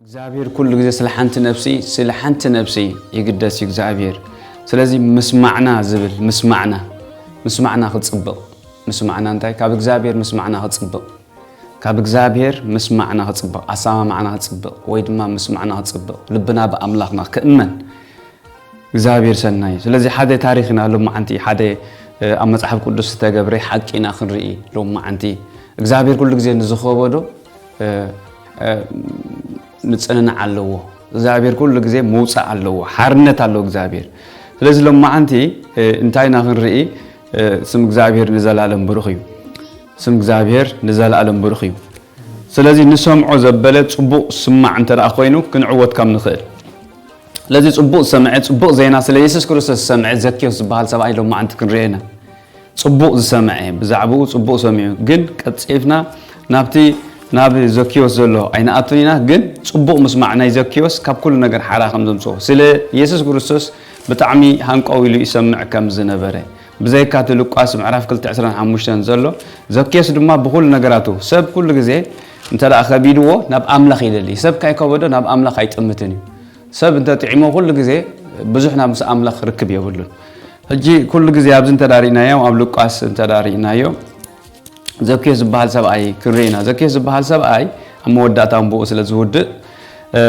እግዚኣብሔር ኩሉ ግዜ ስለ ሓንቲ ነፍሲ፣ ስለ ሓንቲ ነፍሲ ይግደስ እዩ እግዚኣብሔር። ስለዚ ምስማዕና ዝብል፣ ምስማዕና፣ ምስማዕና ክጽብቕ፣ ምስማዕና እንታይ? ካብ እግዚኣብሔር ምስማዕና ክጽብቕ፣ ካብ እግዚኣብሔር ምስማዕና ክጽብቕ፣ ኣሰማማዕና ክጽብቕ፣ ወይ ድማ ምስማዕና ክጽብቕ፣ ልብና ብኣምላኽና ክእመን እግዚኣብሔር ሰናይ እዩ። ስለዚ ሓደ ታሪኽ ኢና ሎማዓንቲ፣ ሓደ፣ እ፣ ኣብ መጽሓፍ ቅዱስ ዝተገብረ ሓቂ ኢና ክንርኢ ሎማዓንቲ። እግዚኣብሔር ኩሉ ግዜ ንዝኸበዶ፣ እ፣ እ፣ ምጽንናዕ ኣለዎ። እግዚኣብሔር ኩሉ ግዜ መውጻእ ኣለዎ። ሓርነት ኣለዎ እግዚኣብሔር። ስለዚ ሎማዓንቲ፣ እ፣ እንታይ ኢና ክንርኢ? እ፣ ስም እግዚኣብሔር ንዘላለም ብሩኽ እዩ። ስም እግዚኣብሔር ንዘላለም ብሩኽ እዩ። ስለዚ ንሰምዖ ዘበለ ጽቡቕ ስማዕ እንተ ደኣ ኮይኑ ክንዕወት ከም ንኽእል። ስለዚ ጽቡቕ ዝሰምዐ፣ ጽቡቕ ዜና ስለ የሱስ ክርስቶስ ዝሰምዐ ዘኪዮስ ዝበሃል ሰብኣይ ሎማዓንቲ ክንርእዮ ኢና። ጽቡቕ ዝሰምዐ፣ ብዛዕባኡ ጽቡቕ ሰሚዑ፣ ግን ቀልጢፍና ናብቲ፣ ናብ ዘኪዮስ ዘሎ ኣይንኣቱን ኢና። ግን ጽቡቕ ምስማዕ ናይ ዘኪዮስ ካብ ኩሉ ነገር ሓራ ከም ዘምጽኦ፣ ስለ የሱስ ክርስቶስ ብጣዕሚ ሃንቀው ኢሉ ይሰምዕ ከም ዝነበረ፣ ብዘይካ እቲ ሉቃስ ምዕራፍ ክልተ ዕስራን ሓሙሽተን ዘሎ፣ ዘኪዮስ ድማ ብኹሉ ነገራቱ፣ ሰብ ኩሉ ግዜ እንተ ደኣ ከቢድዎ ናብ ኣምላኽ ይደሊ። ሰብ ካይከበዶ ናብ ኣምላኽ ኣይጥምትን እዩ። ሰብ እንተ ጥዒሞ ኩሉ ግዜ ብዙሕ ናብ ምስ ኣምላኽ ርክብ የብሉን። ሕጂ ኩሉ ግዜ ኣብዚ እንተ ደኣ ርኢናዮ፣ ኣብ ሉቃስ እንተ ደኣ ርኢናዮ፣ ዘኪዮስ ዝበሃል ሰብኣይ ክንርኢ ኢና። ዘኪዮስ ዝበሃል ሰብኣይ ኣብ መወዳእታ እምብኡ ስለ ዝውድእ፣ እ፣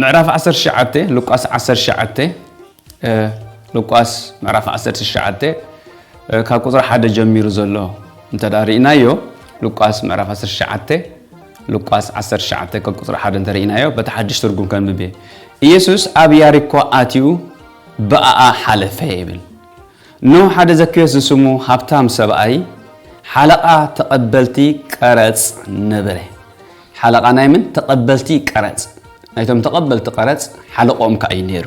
ምዕራፍ ዓሰርተ ትሽዓተ፣ ሉቃስ ዓሰርተ ትሽዓተ፣ እ፣ ሉቃስ ምዕራፍ ዓሰርተ ትሽዓተ፣ እ፣ ካብ ቁጽሪ ሓደ ጀሚሩ ዘሎ እንተ ደኣ ርኢናዮ፣ ሉቃስ ምዕራፍ ዓሰርተ ትሽዓተ፣ ሉቃስ ዓሰርተ ትሽዓተ ካብ ቁጽሪ ሓደ እንተ ርኢናዮ፣ በቲ ሓድሽ ትርጉም ከንብብ እየ። ኢየሱስ ኣብ ያሪኮ ኣትዩ ብኣኣ ሓለፈ ይብል። እነሆ ሓደ ዘኪዮስ ዝስሙ ሃብታም ሰብኣይ ሓለቓ ተቐበልቲ ቀረጽ ነበረ። ሓለቓ ናይ ምን? ተቐበልቲ ቀረጽ። ናይቶም ተቐበልቲ ቀረጽ ሓለቆም ከኣ እዩ ነይሩ።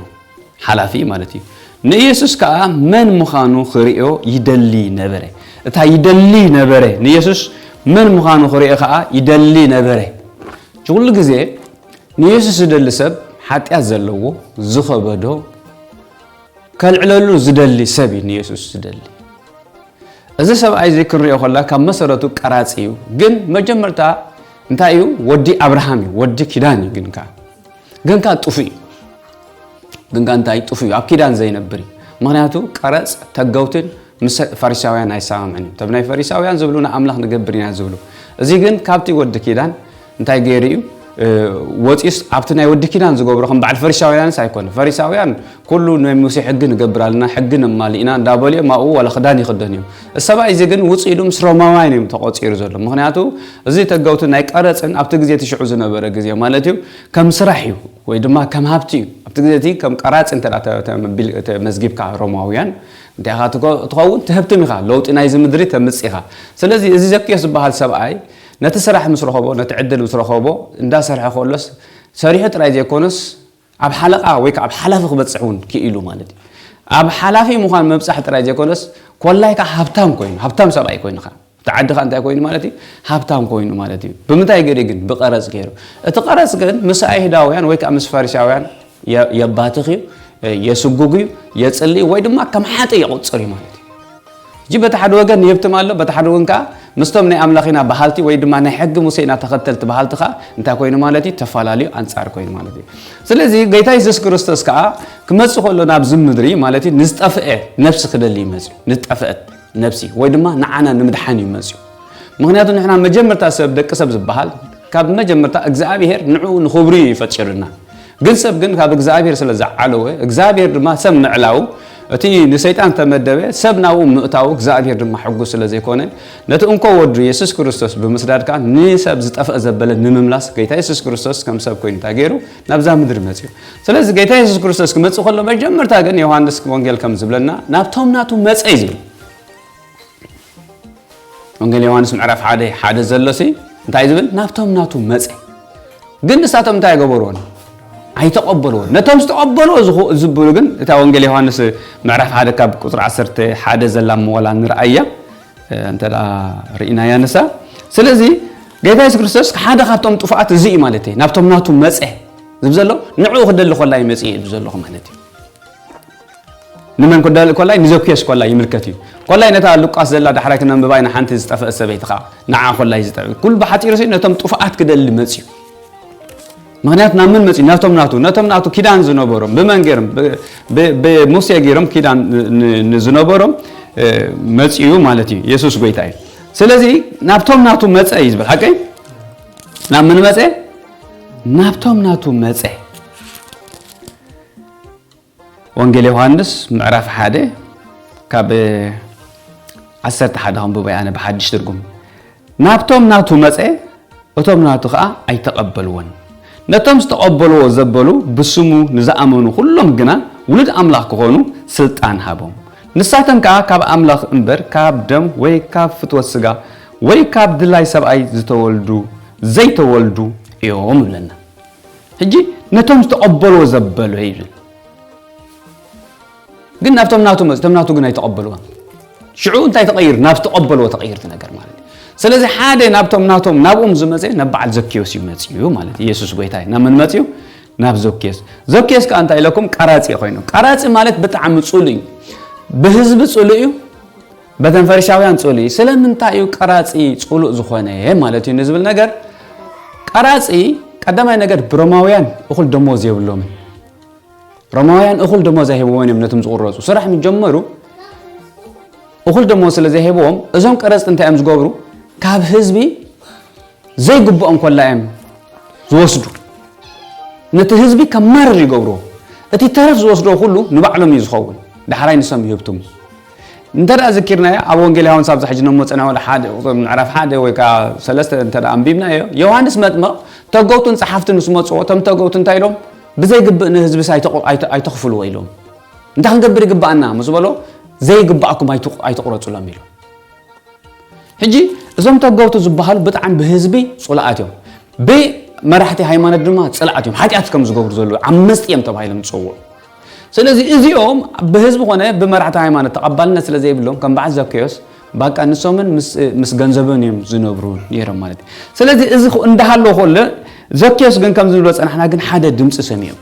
ሓላፊ ማለት እዩ። ንኢየሱስ ከኣ መን ምዃኑ ክርእዮ ይደሊ ነበረ። እታ ይደሊ ነበረ፣ ንኢየሱስ መን ምዃኑ ክርእዮ ከኣ ይደሊ ነበረ። ኩሉ ግዜ ንኢየሱስ ዝደሊ ሰብ ሓጢኣት ዘለዎ፣ ዝኸበዶ፣ ከልዕለሉ ዝደሊ ሰብ እዩ ንየሱስ ዝደሊ። እዚ ሰብኣይ እዚ ክንሪኦ ከላ ካብ መሰረቱ ቀራጺ እዩ። ግን መጀመርታ እንታይ እዩ? ወዲ ኣብርሃም እዩ፣ ወዲ ኪዳን እዩ። ግን ከ-፣ ግን ከ ጥፉእ እዩ። ግን ከ እንታይ ጥፉእ እዩ? ኣብ ኪዳን ዘይነብር እዩ። ምኽንያቱ ቀረጽ ተገውትን ምስ ፈሪሳውያን ኣይሰማምዕን እዩ። እቶም ናይ ፈሪሳውያን ዝብሉ ንኣምላኽ ንገብር ኢና ዝብሉ። እዚ ግን ካብቲ ወዲ ኪዳን እንታይ ገይሩ እዩ? እ፣ ወፂኡስ ኣብቲ ናይ ወዲ ኪዳን ዝገብሮ ከም በዓል ፈሪሳውያንስ ኣይኮነ። ፈሪሳውያን ኩሉ ናይ ሙሴ ሕጊ ንገብር ኣለና፣ ሕጊ ነማልእ ኢና እንዳበሉ እዮም ኣብኡ ዋላ ክዳን ይኽደኑ እዮም። እዚ ሰብኣይ እዚ ግን ውፅእ ኢሉ ምስ ሮማውያን እዮም ተቆፂሩ ዘሎ። ምኽንያቱ እዚ ተገውቲ ናይ ቀረፅን ኣብቲ ግዜ እቲ ሽዑ ዝነበረ ግዜ ማለት እዩ ከም ስራሕ እዩ ወይ ድማ ከም ሃብቲ እዩ። ኣብቲ ግዜ እቲ ከም ቀራፂ እንተ ደኣ ተ-፣ ተመቢል-፣ ተመዝጊብካ ሮማውያን እንታይ ኢኻ ትኮ-፣ ትኸውን? ትህብትም ኢኻ። ለውጢ ናይዚ ምድሪ ተምፅእ ኢኻ። ስለዚ እዚ ዘኪዮስ ዝበሃል ሰብኣይ ነቲ ስራሕ ምስ ረኸቦ፣ ነቲ ዕድል ምስ ረኸቦ፣ እንዳሰርሐ ከሎስ ሰሪሑ ጥራይ ዘይኮነስ ኣብ ሓለቓ ወይ ከዓ ኣብ ሓላፊ ክበፅሕ እውን ክኢሉ ማለት እዩ። ኣብ ሓላፊ ምዃን ምብፃሕ ጥራይ ዘይኮነስ ኮላይ ከዓ ሃብታም ኮይኑ፣ ሃብታም ሰብኣይ ኮይኑ ከዓ እቲ ዓዲ ከዓ እንታይ ኮይኑ ማለት እዩ? ሃብታም ኮይኑ ማለት እዩ። ብምንታይ ገይሩ ግን? ብቀረፅ ገይሩ። እቲ ቀረፅ ግን ምስ ኣይሁዳውያን ወይ ከዓ ምስ ፈሪሳውያን የ-፣ የባትኽ እዩ፣ የስጉግ እዩ፣ የፅሊ እዩ፣ ወይ ድማ ከም ሓጥእ የቑፅር እዩ ማለት እዩ። እጂ በቲ ሓደ ወገን ይህብትም ኣሎ፣ በቲ ሓደ ወገን ከዓ ምስቶም ናይ ኣምላኽ ኢና በሃልቲ ወይ ድማ ናይ ሕጊ ሙሴ ኢና ተኸተልቲ በሃልቲ ከዓ እንታይ ኮይኑ ማለት እዩ? ተፈላለዩ ኣንጻር ኮይኑ ማለት እዩ። ስለዚ ጌታ የሱስ ክርስቶስ ከዓ ክመጽእ ከሎ ናብዚ ምድሪ ማለት እዩ ንዝጠፍአ ነፍሲ ክደሊ እዩ መጽዩ። ንዝጠፍአት ነፍሲ ወይ ድማ ንዓና ንምድሓን እዩ መጽዩ። ምኽንያቱ ንሕና መጀመርታ ሰብ፣ ደቂ ሰብ ዝበሃል ካብ መጀመርታ እግዚኣብሔር ንዕኡ ንኽብሩ እዩ ፈጢሩና። ግን ሰብ ግን ካብ እግዚኣብሔር ስለ ዝዓለወ፣ እግዚኣብሔር ድማ ሰብ ምዕላው፣ እቲ ንሰይጣን ተመደበ ሰብ ናብኡ ምእታው እግዚኣብሔር ድማ ሕጉስ ስለ ዘይኮነ፣ ነቲ እንኮ ወዱ የሱስ ክርስቶስ ብምስዳድ ከኣ ንሰብ ዝጠፍአ ዘበለ ንምምላስ ጌታ የሱስ ክርስቶስ ከም ሰብ ኮይኑ እንታይ ገይሩ? ናብዛ ምድሪ መጽዩ። ስለዚ ጌታ የሱስ ክርስቶስ ክመጽእ ከሎ መጀመርታ ግን ዮሃንስ ወንጌል ከም ዝብለና ናብቶም ናቱ መጸ እዩ ዝብል። ወንጌል ዮሃንስ ምዕራፍ ሓደ ሓደ ዘሎ ሲ እንታይ ዝብል? ናብቶም ናቱ መጸ። ግን ንሳቶም እንታይ ኣይገበርዎን? ኣይተቐበልዎን። ነቶም ዝተቐበልዎ ዝኹ-፣ ዝብሉ ግን እታ ወንጌል ዮሃንስ ምዕራፍ ሓደ ካብ ቁጽሪ ዓሰርተ ሓደ ዘላ እሞ ዋላ ንርኣያ፣ እ፣ እንተ ደኣ ርኢናያ ንሳ። ስለዚ ጌታ የሱስ ክርስቶስ ሓደ ካብቶም ጥፉኣት እዚ እዩ ማለት እዩ። ናብቶም ናቱ መጸ ዝብል ዘሎ ንዕኡ ክደሊ ኮላ እዩ መጺኡ ዝብል ዘለኹ ማለት እዩ። ንመን ክደሊ ኮላይ? ንዘኪዮስ ኮላይ ይምልከት እዩ። ኮላይ ነታ ሉቃስ ዘላ ዳሕራይ ክነንብባ ኢና፣ ሓንቲ ዝጠፍአት ሰበይቲ ኸዓ ንዓ ኮላይ ዝጠፍአ። ኩሉ ብሓጺሩ ሲ ነቶም ጥፉኣት ክደሊ መጽዩ። ምኽንያቱ ናብ ምን መጺኡ? ነቶም ናቱ፣ ነቶም ናቱ ኪዳን ዝነበሮም፣ ብመን ገይሮም? ብ-፣ ብ-፣ ብሙሴ ገይሮም ኪዳን ን-፣ ን-፣ ዝነበሮም፣ እ፣ መጺኡ ማለት እዩ። የሱስ ጎይታ እዩ። ስለዚ ናብቶም ናቱ መጸ እዩ ዝብል፣ ሓቀይ? ናብ ምን መጸ? ናብቶም ናቱ መጸ። ወንጌል ዮሃንስ ምዕራፍ ሓደ ካብ ዓሰርተ ሓደ ከንብቦ ኣነ ብሓድሽ ትርጉም። ናብቶም ናቱ መጸ፣ እቶም ናቱ ኸኣ ኣይተቐበልዎን። ነቶም ዝተቐበልዎ ዘበሉ ብስሙ ንዝኣመኑ ኩሎም ግና ውሉድ ኣምላኽ ክኾኑ ስልጣን ሃቦም። ንሳቶም ከኣ ካብ ኣምላኽ እምበር ካብ ደም ወይ ካብ ፍትወት ስጋ ወይ ካብ ድላይ ሰብኣይ ዝተወልዱ ዘይተወልዱ እዮም ይብለና። ሕጂ ነቶም ዝተቐበልዎ ዘበሉ ይብል። ግን ናብቶም ናቱ መጽ-፣ እቶም ናቱ ግን ኣይተቐበልዎን። ሽዑ እንታይ ተቐይር? ናብ ዝተቐበልዎ ተቐይር እቲ ነገር ማለት እዩ። ስለዚ ሓደ ናብቶም ናቶም ናብኦም ዝመጸ ናብ በዓል ዘኪዮስ እዩ መጺኡ ማለት እዩ። የሱስ ጎይታ እዩ። ናብ መን መጺኡ? ናብ ዘኪዮስ። ዘኪዮስ ከኣ እንታይ ኢለኩም? ቀራጺ ኮይኑ። ቀራጺ ማለት ብጣዕሚ ጽሉእ እዩ። ብህዝቢ ጽሉእ እዩ። በተን ፈሪሳውያን ጽሉእ እዩ። ስለምንታይ እዩ ቀራጺ ጽሉእ ዝኾነ ማለት እዩ ንዝብል ነገር፣ ቀራጺ ቀዳማይ ነገር ብሮማውያን እኹል ደሞዝ የብሎምን። ሮማውያን እኹል ደሞዝ ኣይህብዎን እዮም ነቶም ዝቕረጹ። ስራሕ ምስ ጀመሩ እኹል ደሞዝ ስለ ዘይህብዎም፣ እዞም ቀረጽቲ እንታይ እዮም ዝገብሩ? ካብ ህዝቢ ዘይግብኦም ኮላ እዮም ዝወስዱ። ነቲ ህዝቢ ከማርር ይገብርዎ። እቲ ተረፍ ዝወስዶ ኩሉ ንባዕሎም እዩ ዝኸውን። ዳሕራይ ንሶም ይህብትሙ። እንተ ደኣ ዝኪርናዮ፣ ኣብ ወንጌል ዮሃንስ ኣብዚ ሕጂ ነሞ ጸናወለ ሓደ፣ ቁጽሪ ምዕራፍ ሓደ ወይ ከኣ ሰለስተ እንተ ደኣ ኣንቢብናዮ፣ ዮሃንስ መጥምቕ ተገውቱን ጸሓፍትን ምስ መጽዎ፣ እቶም ተገውቱ እንታይ ኢሎም? "ብዘይግብእ ንህዝብስ ኣይተቑ-፣ ኣይተ-፣ ኣይተኽፍልዎ" ኢሎም። "እንታይ ክንገብር ይግብኣና?" ምስ በሎ፣ "ዘይግብኣኩም ኣይትቑ-፣ ኣይትቑረጹሎም" ኢሎም። ሕጂ እዞም ተገውቱ ዝበሃሉ ብጣዕሚ ብህዝቢ ጽሉኣት እዮም። ብመራሕቲ ሃይማኖት ድማ ጽሉኣት እዮም። ሓጢኣት ከም ዝገብሩ ዘለዉ ዓመጽቲ እዮም ተባሂሎም ዝጽውዑ። ስለዚ እዚኦም ብህዝቢ ኮነ ብመራሕቲ ሃይማኖት ተቐባልነት ስለ ዘይብሎም ከም በዓል ዘኬዎስ ባቃ ንሶምን ምስ፣ ምስ ገንዘብን እዮም ዝነብሩ ነይሮም ማለት እዩ። ስለዚ እዚ ኹ-፣ እንዳሃለወ ከሎ ዘኬዎስ ግን ከም ዝብሎ ጸናሕና ግን ሓደ ድምጺ ሰሚዑ።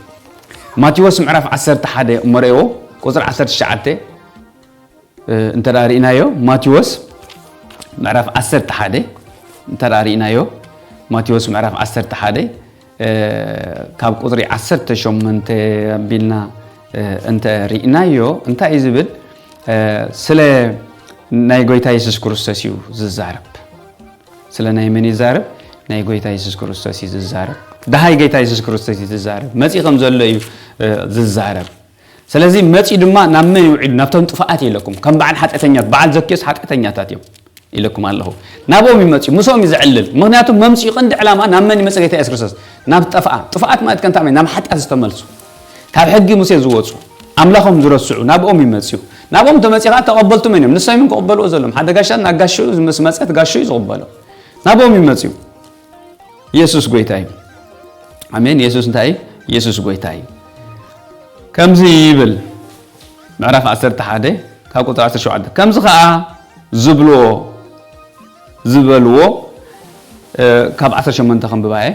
ማቴዎስ ምዕራፍ ዓሰርተ ሓደ እሞ ርእይዎ ቁጽሪ ዓሰርተ ትሽዓተ እ፣ እንተ ደኣ ርኢናዮ፣ ማቴዎስ ምዕራፍ ዓሰርተ ሓደ እንተ ደኣ ርኢናዮ፣ ማቴዎስ ምዕራፍ ዓሰርተ ሓደ፣ እ፣ ካብ ቁጽሪ ዓሰርተ ሸሞንተ ኣቢልና፣ እ፣ እንተ ርኢናዮ፣ እንታይ እዩ ዝብል? እ፣ ስለ ናይ ጎይታ የሱስ ክርስቶስ እዩ ዝዛረብ። ስለ ናይ መን ይዛረብ? ናይ ጎይታ የሱስ ክርስቶስ እዩ ዝዛረብ። ደሃይ ጎይታ የሱስ ክርስቶስ እዩ ዝዛረብ። መጺእ ከም ዘሎ እዩ፣ እ፣ ዝዛረብ። ስለዚ መጺኡ ድማ ናብ መን ይውዒሉ? ናብቶም ጥፍኣት እዩ ኢለኩም። ከም በዓል ሓጢኣተኛት፣ በዓል ዘኬዎስ ሓጢኣተኛታት እዮም ኢለኩም ኣለኹ። ናብኦም እዩ መጺኡ፣ ምስኦም እዩ ዘዕልል። ምኽንያቱ መምጺኡ ቀንዲ ዕላማ ናብ መን ይመጽእ? ጌታ የሱስ ክርስቶስ። ናብ ጠፍኣ። ጥፍኣት ማለት ከንታ መን? ናብ ሓጢኣት ዝተመልሱ። ካብ ሕጊ ሙሴ ዝወጹ። ኣምላኾም ዝረስዑ። ናብኦም እዩ መጺኡ። ናብኦም ተመጺኻ ተቐበልቱ መን እዮም? ንሶም እዮም ክቕበልዎ ዘሎም። ሓደ ጋሻ እናጋሹ ምስ መጸት ጋሹ እዩ ዝቕበሎ። ናብኦም እዩ መጺኡ። የሱስ ጎይታ እዩ። ኣሜን። የሱስ እንታይ እዩ? የሱስ ጎይታ እዩ። ከምዚ ይብል፣ ምዕራፍ ዓሰርተ ሓደ ካብ ቁጽሪ ዓሰርተ ሸውዓተ፣ ከምዚ ኸኣ ዝብልዎ፣ ዝበልዎ፣ እ፣ ካብ ዓሰርተ ሸሞንተ ከንብባ እየ።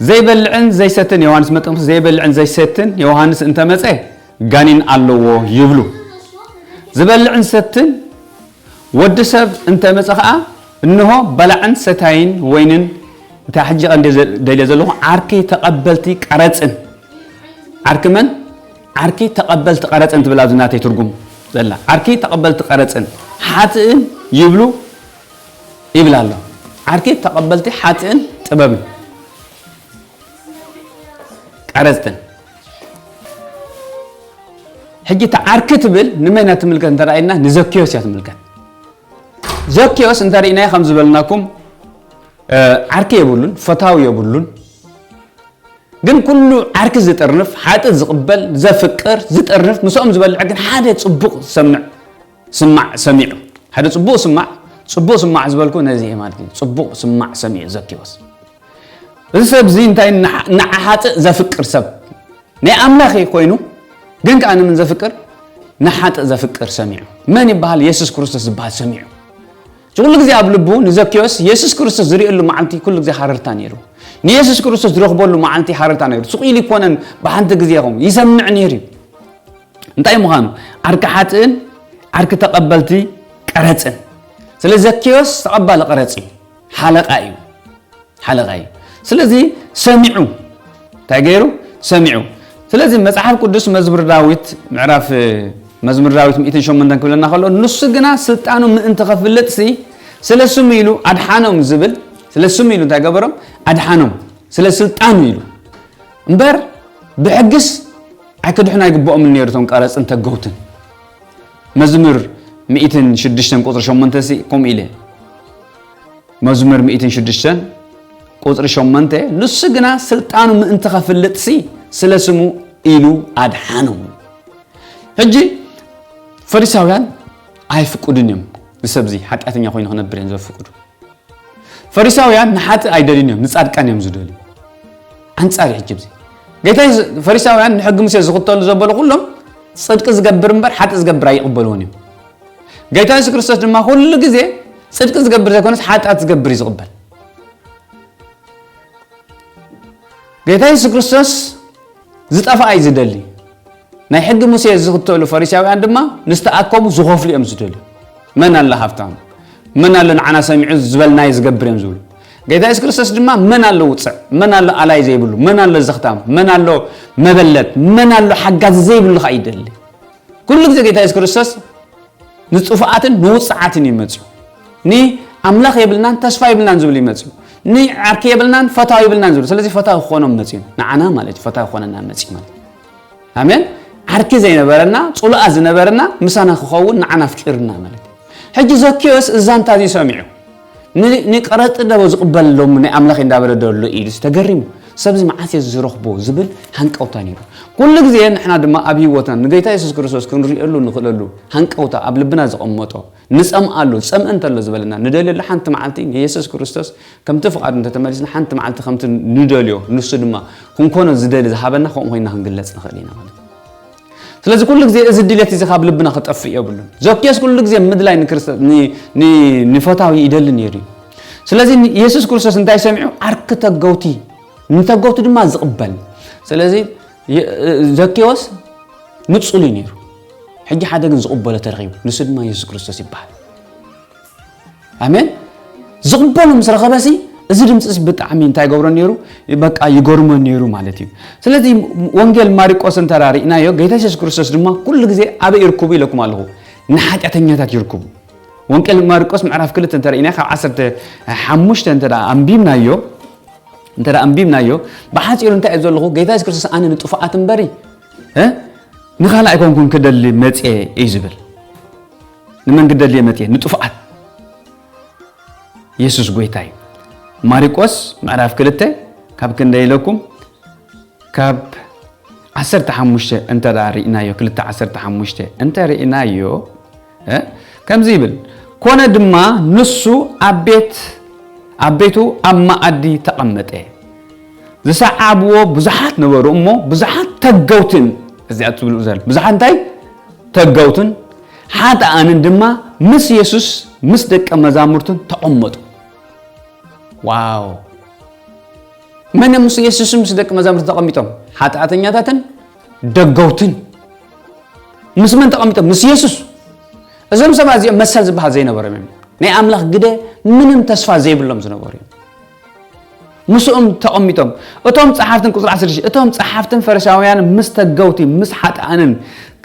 ዘይበልዕን ዘይሰትን፣ ዮሃንስ መጥምቅ ዘይበልዕን ዘይሰትን ዮሃንስ እንተመጸ ጋኒን ኣለዎ ይብሉ። ዝበልዕን ዝሰትን ወዲ ሰብ እንተ መጸ ኸኣ፣ እንሆ በላዕን ሰታይን ወይንን፣ እታ ሕጂ ቀንዲ ዘ-፣ ደልየ ዘለኹ፣ ዓርኪ ተቐበልቲ ቀረጽን። ዓርኪ መን? ዓርኪ ተቐበልቲ ቀረጽን ትብል ኣብዚ ናተይ ትርጉም ዘላ። ዓርኪ ተቐበልቲ ቀረጽን ሓጥእን ይብሉ ይብል ኣሎ። ዓርኪ ተቐበልቲ ሓጥእን ጥበብን። ቀረጽትን። ሕጂ እታ ዓርኪ ትብል ንመን እያ ትምልከት እንተ ኢልና ንዘኪዮስ እያ ትምልከት። ዘኪዮስ እንተ ርኢናዮ ከም ዝበልናኩም፣ እ፣ ዓርኪ የብሉን፣ ፈታዊ የብሉን። ግን ኩሉ ዓርኪ ዝጥርንፍ፣ ሓጢእ ዝቕበል፣ ዘፍቅር፣ ዝጥርንፍ፣ ምስኦም ዝበልዕ ግን ሓደ ጽቡቕ ዝሰምዕ ስማዕ ሰሚዑ። ሓደ ጽቡቕ ስማዕ፣ ጽቡቕ ስማዕ ዝበልኩ ነዚ እየ ማለት እዩ። ጽቡቕ ስማዕ ሰሚዑ ዘኪዎስ። እዚ ሰብ እዚ እንታይ ንዓ-፣ ንዓሓጥእ ዘፍቅር ሰብ። ናይ ኣምላኽ ኮይኑ ግን ከኣ ንምን ዘፍቅር? ንሓጥእ ዘፍቅር ሰሚዑ። መን ይበሃል? የሱስ ክርስቶስ ዝበሃል ሰሚዑ። ኩሉ ግዜ ኣብ ልቡ ንዘኪዮስ የሱስ ክርስቶስ ዝርእየሉ መዓልቲ ኩሉ ግዜ ሃረርታ ነይሩ። ንየሱስ ክርስቶስ ዝረኽበሉ መዓልቲ ሃረርታ ነይሩ። ስቕ ኢሉ ይኮነን ብሓንቲ ግዜ ይኸውን። ይሰምዕ ነይሩ እዩ። እንታይ ምዃኑ? ዓርኪ ሓጥእን ዓርኪ ተቐበልቲ ቀረጽን። ስለ ዘኪዮስ ተቐባሊ ቀረጽ እዩ። ሓለቓ እዩ። ሓለቓ እዩ። ስለዚ ሰሚዑ፣ እንታይ ገይሩ? ሰሚዑ። ስለዚ መጽሓፍ ቅዱስ መዝሙር ዳዊት ምዕራፍ፣ መዝሙር ዳዊት ሚእትን ሸሞንተን ክብለና ከሎ፣ ንሱ ግና ስልጣኑ ምእንቲ ኸፍልጥሲ፣ ስለ ስሙ ኢሉ ኣድሓኖም ዝብል፣ ስለ ስሙ ኢሉ እንታይ ገበሮም? ኣድሓኖም። ስለ ስልጣኑ ኢሉ። እምበር ብሕግስ ኣይክድሕኑ ኣይግብኦምን ነይሩ፣ እቶም ቀረጽን ተገውትን። መዝሙር ሚእትን ሽዱሽተን ቁጽሪ ሸሞንተ ሲ ከምኡ ኢለ። መዝሙር ሚእትን ሽዱሽተን ቁጽሪ ሸሞንተ፣ ንሱ ግና ስልጣኑ ምእንቲ ኸፍልጥሲ፣ ስለ ስሙ ኢሉ ኣድሓኖም። ሕጂ ፈሪሳውያን ኣይፍቅዱን እዮም፣ ንሰብዚ ሓጢኣተኛ ኮይኑ ክነብር እዮም ዘፍቅዱ። ፈሪሳውያን ንሓጥእ ኣይደልዩን እዮም፣ ንጻድቃን እዮም ዝደልዩ። ኣንጻር ሕጂ ብዚ ጌታ የሱ-፣ ፈሪሳውያን ንሕጊ ሙሴ ዝኽተሉ ዘበሉ ኩሎም ጽድቂ ዝገብር እምበር ሓጥእ ዝገብር ኣይቕበልዎን እዮም። ጌታ የሱስ ክርስቶስ ድማ ኩሉ ግዜ ጽድቂ ዝገብር ዘይኮነስ ሓጢኣት ዝገብር እዩ ዝቕበል። ጌታ የሱስ ክርስቶስ ዝጠፍኣ እዩ ዝደሊ። ናይ ሕጊ ሙሴ ዝኽተሉ ፈሪሳውያን ድማ ንዝተኣከቡ ዝኸፍሉ እዮም ዝደልዩ። መን ኣሎ ሃብታም? መን ኣሎ ንዓና ሰሚዑ ዝበልናዮ ዝገብር እዮም ዝብሉ። ጌታ የሱስ ክርስቶስ ድማ መን ኣሎ ውጽዕ? መን ኣሎ ኣላይ ዘይብሉ? መን ኣሎ ዘኽታም? መን ኣሎ መበለት? መን ኣሎ ሓጋዚ ዘይብሉ ኸኣ ይደሊ። ኩሉ ግዜ ጌታ የሱስ ክርስቶስ ንጥፉኣትን ንውጽዓትን እዩ መጽዩ። ንኣምላኽ የብልናን ተስፋ የብልናን ዝብል እዩ መጽዩ። ንዓርኪ የብልናን ፈታዊ የብልናን ዝብል። ስለዚ ፈታዊ ክኾኖም መጽዩ። ንዓና ማለት እዩ፣ ፈታዊ ክኾነና መጽዩ ማለት እዩ። ኣሜን። ዓርኪ ዘይነበረና፣ ጽሉኣ ዝነበረና፣ ምሳና ክኸውን ንዓና ኣፍቂርና ማለት እዩ። ሕጂ ዘኬዎስ እዛ ዛንታ እዚ ሰሚዑ፣ ን-፣ ንቀረጢ ደቦ ዝቕበል ሎሚ ናይ ኣምላኽ እንዳበለ ደሎ ኢሉ ተገሪሙ። ሰብዚ መዓስ እየ ዝረኽቦ ዝብል ሃንቀውታ ነይሩ። ኩሉ ግዜ ንሕና ድማ ኣብ ህይወትና ንጌታ የሱስ ክርስቶስ ክንርእየሉ ንኽእለሉ ሃንቀውታ ኣብ ልብና ዘቐመጦ፣ ንጸምኣሉ፣ ዝጸምእ እንተሎ ዝበለና፣ ንደልየሉ ሓንቲ መዓልቲ ንየሱስ ክርስቶስ ከምቲ ፍቓዱ እንተተመሊስና፣ ሓንቲ መዓልቲ ከምቲ ንደልዮ፣ ንሱ ድማ ክንኮኖ ዝደሊ ዝሃበና፣ ከምኡ ኮይንና ክንግለጽ ንኽእል ኢና ማለት እዩ። ስለዚ ኩሉ ግዜ እዚ ድሌት እዚ ካብ ልብና ክጠፍእ የብሉን። ዘኬዎስ ኩሉ ግዜ ምድላይ ንክርስተ-፣ ን-፣ ን-፣ ንፈታዊ ይደሊ ነይሩ እዩ። ስለዚ ን-፣ የሱስ ክርስቶስ እንታይ ሰሚዑ? ዓርኪ ተገውቲ፣ ንተገውቲ ድማ ዝቕበል። ስለዚ የ-፣ ዘኬዎስ ንጹል እዩ ነይሩ። ሕጂ ሓደ ግን ዝቕበሎ ተረኺቡ። ንሱ ድማ የሱስ ክርስቶስ ይበሃል። ኣሜን። ዝቕበሎ ምስ ረኸበሲ፣ እዚ ድምፂ እዚ ብጣዕሚ እንታይ ይገብሮ ነይሩ? በቃ ይገርሞ ነይሩ ማለት እዩ። ስለዚ ወንጌል ማርቆስ እንተ ርኢናዮ፣ ጌታ የሱስ ክርስቶስ ድማ ኩሉ ግዜ ኣበይ ይርክቡ ኢለኩም ኣለኹ? ንሓጢኣተኛታት ይርክቡ። ወንጌል ማርቆስ ምዕራፍ ክልተ እንተ ርኢናዮ፣ ካብ ዓሰርተ ሓሙሽተ እንተ ደኣ ኣንቢብናዮ፣ እንተ ደኣ ኣንቢብናዮ፣ ብሓጺሩ እንታይ እዩ ዘለኹ? ጌታ የሱስ ክርስቶስ ኣነ ንጥፉኣት እምበሪ፣ እ? ንኻልእ ኣይኮንኩን ክደሊ መጽየ እዩ ዝብል። ንመን ክደሊ እየ መጽየ? ንጥፉኣት። የሱስ ጎይታ እዩ። ማርቆስ ምዕራፍ ክልተ ካብ ክንደይ ኢለኩም? ካብ ዓሰርተ ሓሙሽተ እንተ ደኣ ርኢናዮ፣ ክልተ ዓሰርተ ሓሙሽተ እንተ ርኢናዮ፣ እ፣ ከምዚ ይብል፣ ኮነ ድማ ንሱ ኣብ ቤት፣ ኣብ ቤቱ ኣብ መኣዲ ተቐመጠ። ዝሰዓብዎ ብዙሓት ነበሩ እሞ፣ ብዙሓት ተገውትን፣ እዚኣ ትብሉ ዘል-፣ ብዙሓት እንታይ? ተገውትን ሓጥኣንን ድማ ምስ የሱስ ምስ ደቀ መዛሙርቱን ተቐመጡ። ዋው! መን እዮም ምስ የሱስን ምስ ደቀ መዛሙርቱ ተቐሚጦም? ሓጢኣተኛታትን ደገውትን። ምስ መን ተቐሚጦም? ምስ የሱስ። እዞም ሰባት እዚኦም መሰል ዝበሃል ዘይነበሮም እዮም። ናይ ኣምላኽ ግደ ምንም ተስፋ ዘይብሎም ዝነበሩ እዮም። ምስኦም ተቐሚጦም። እቶም ጸሓፍትን፣ ቁጽሪ ዓሰርተ ሽዱሽተ፣ እቶም ጸሓፍትን ፈሪሳውያንን ምስ ተገውቲ፣ ምስ ሓጥኣንን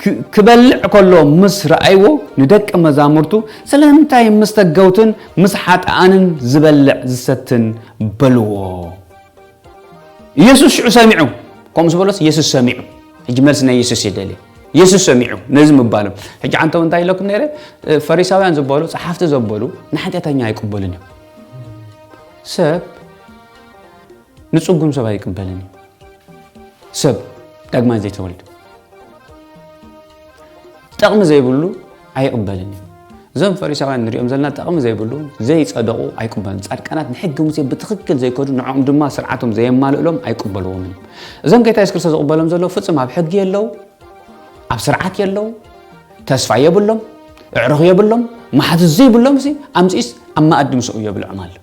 ክ-፣ ክበልዕ ከሎ ምስ ረኣይዎ፣ ንደቂ መዛሙርቱ፣ "ስለምንታይ ምስ ተገውትን ምስ ሓጥኣንን ዝበልዕ ዝሰትን?" በልዎ። የሱስ ሽዑ ሰሚዑ። ከምኡ ዝበሎስ የሱስ ሰሚዑ። ሕጂ መልሲ ናይ የሱስ ይደሊ። የሱስ ሰሚዑ ነዚ ምባሎም። ሕጂ ኣንተ እንታይ ኢለኩም ነይረ? እ፣ ፈሪሳውያን ዝበሉ፣ ጸሓፍቲ ዘበሉ ንሓጢኣተኛ ኣይቅበሉን እዮም። ሰብ ንጽጉም ሰብ ኣይቅበልን እዩ። ሰብ ዳግማይ ዘይተወልደ ጠቕሚ ዘይብሉ ኣይቕበልን እዩ። እዞም ፈሪሳውያን ንሪኦም ዘለና ጠቕሚ ዘይብሉ፣ ዘይጸደቑ ኣይቅበሉን። ጻድቃናት ንሕጊ ሙሴ ብትኽክል ዘይከዱ፣ ንዕኦም ድማ ስርዓቶም ዘየማልእሎም ኣይቅበልዎምን እዮም። እዞም ጌታ የሱስ ክርስቶስ ዝቕበሎም ዘሎ ፍጹም ኣብ ሕጊ የለዉ፣ ኣብ ስርዓት የለዉ፣ ተስፋ የብሎም፣ ኣዕሩኽ የብሎም፣ መሓዙት ዘይብሎም ሲ ኣምጺኡስ ኣብ መኣዲ ምስኡ የብልዖም ኣሎ።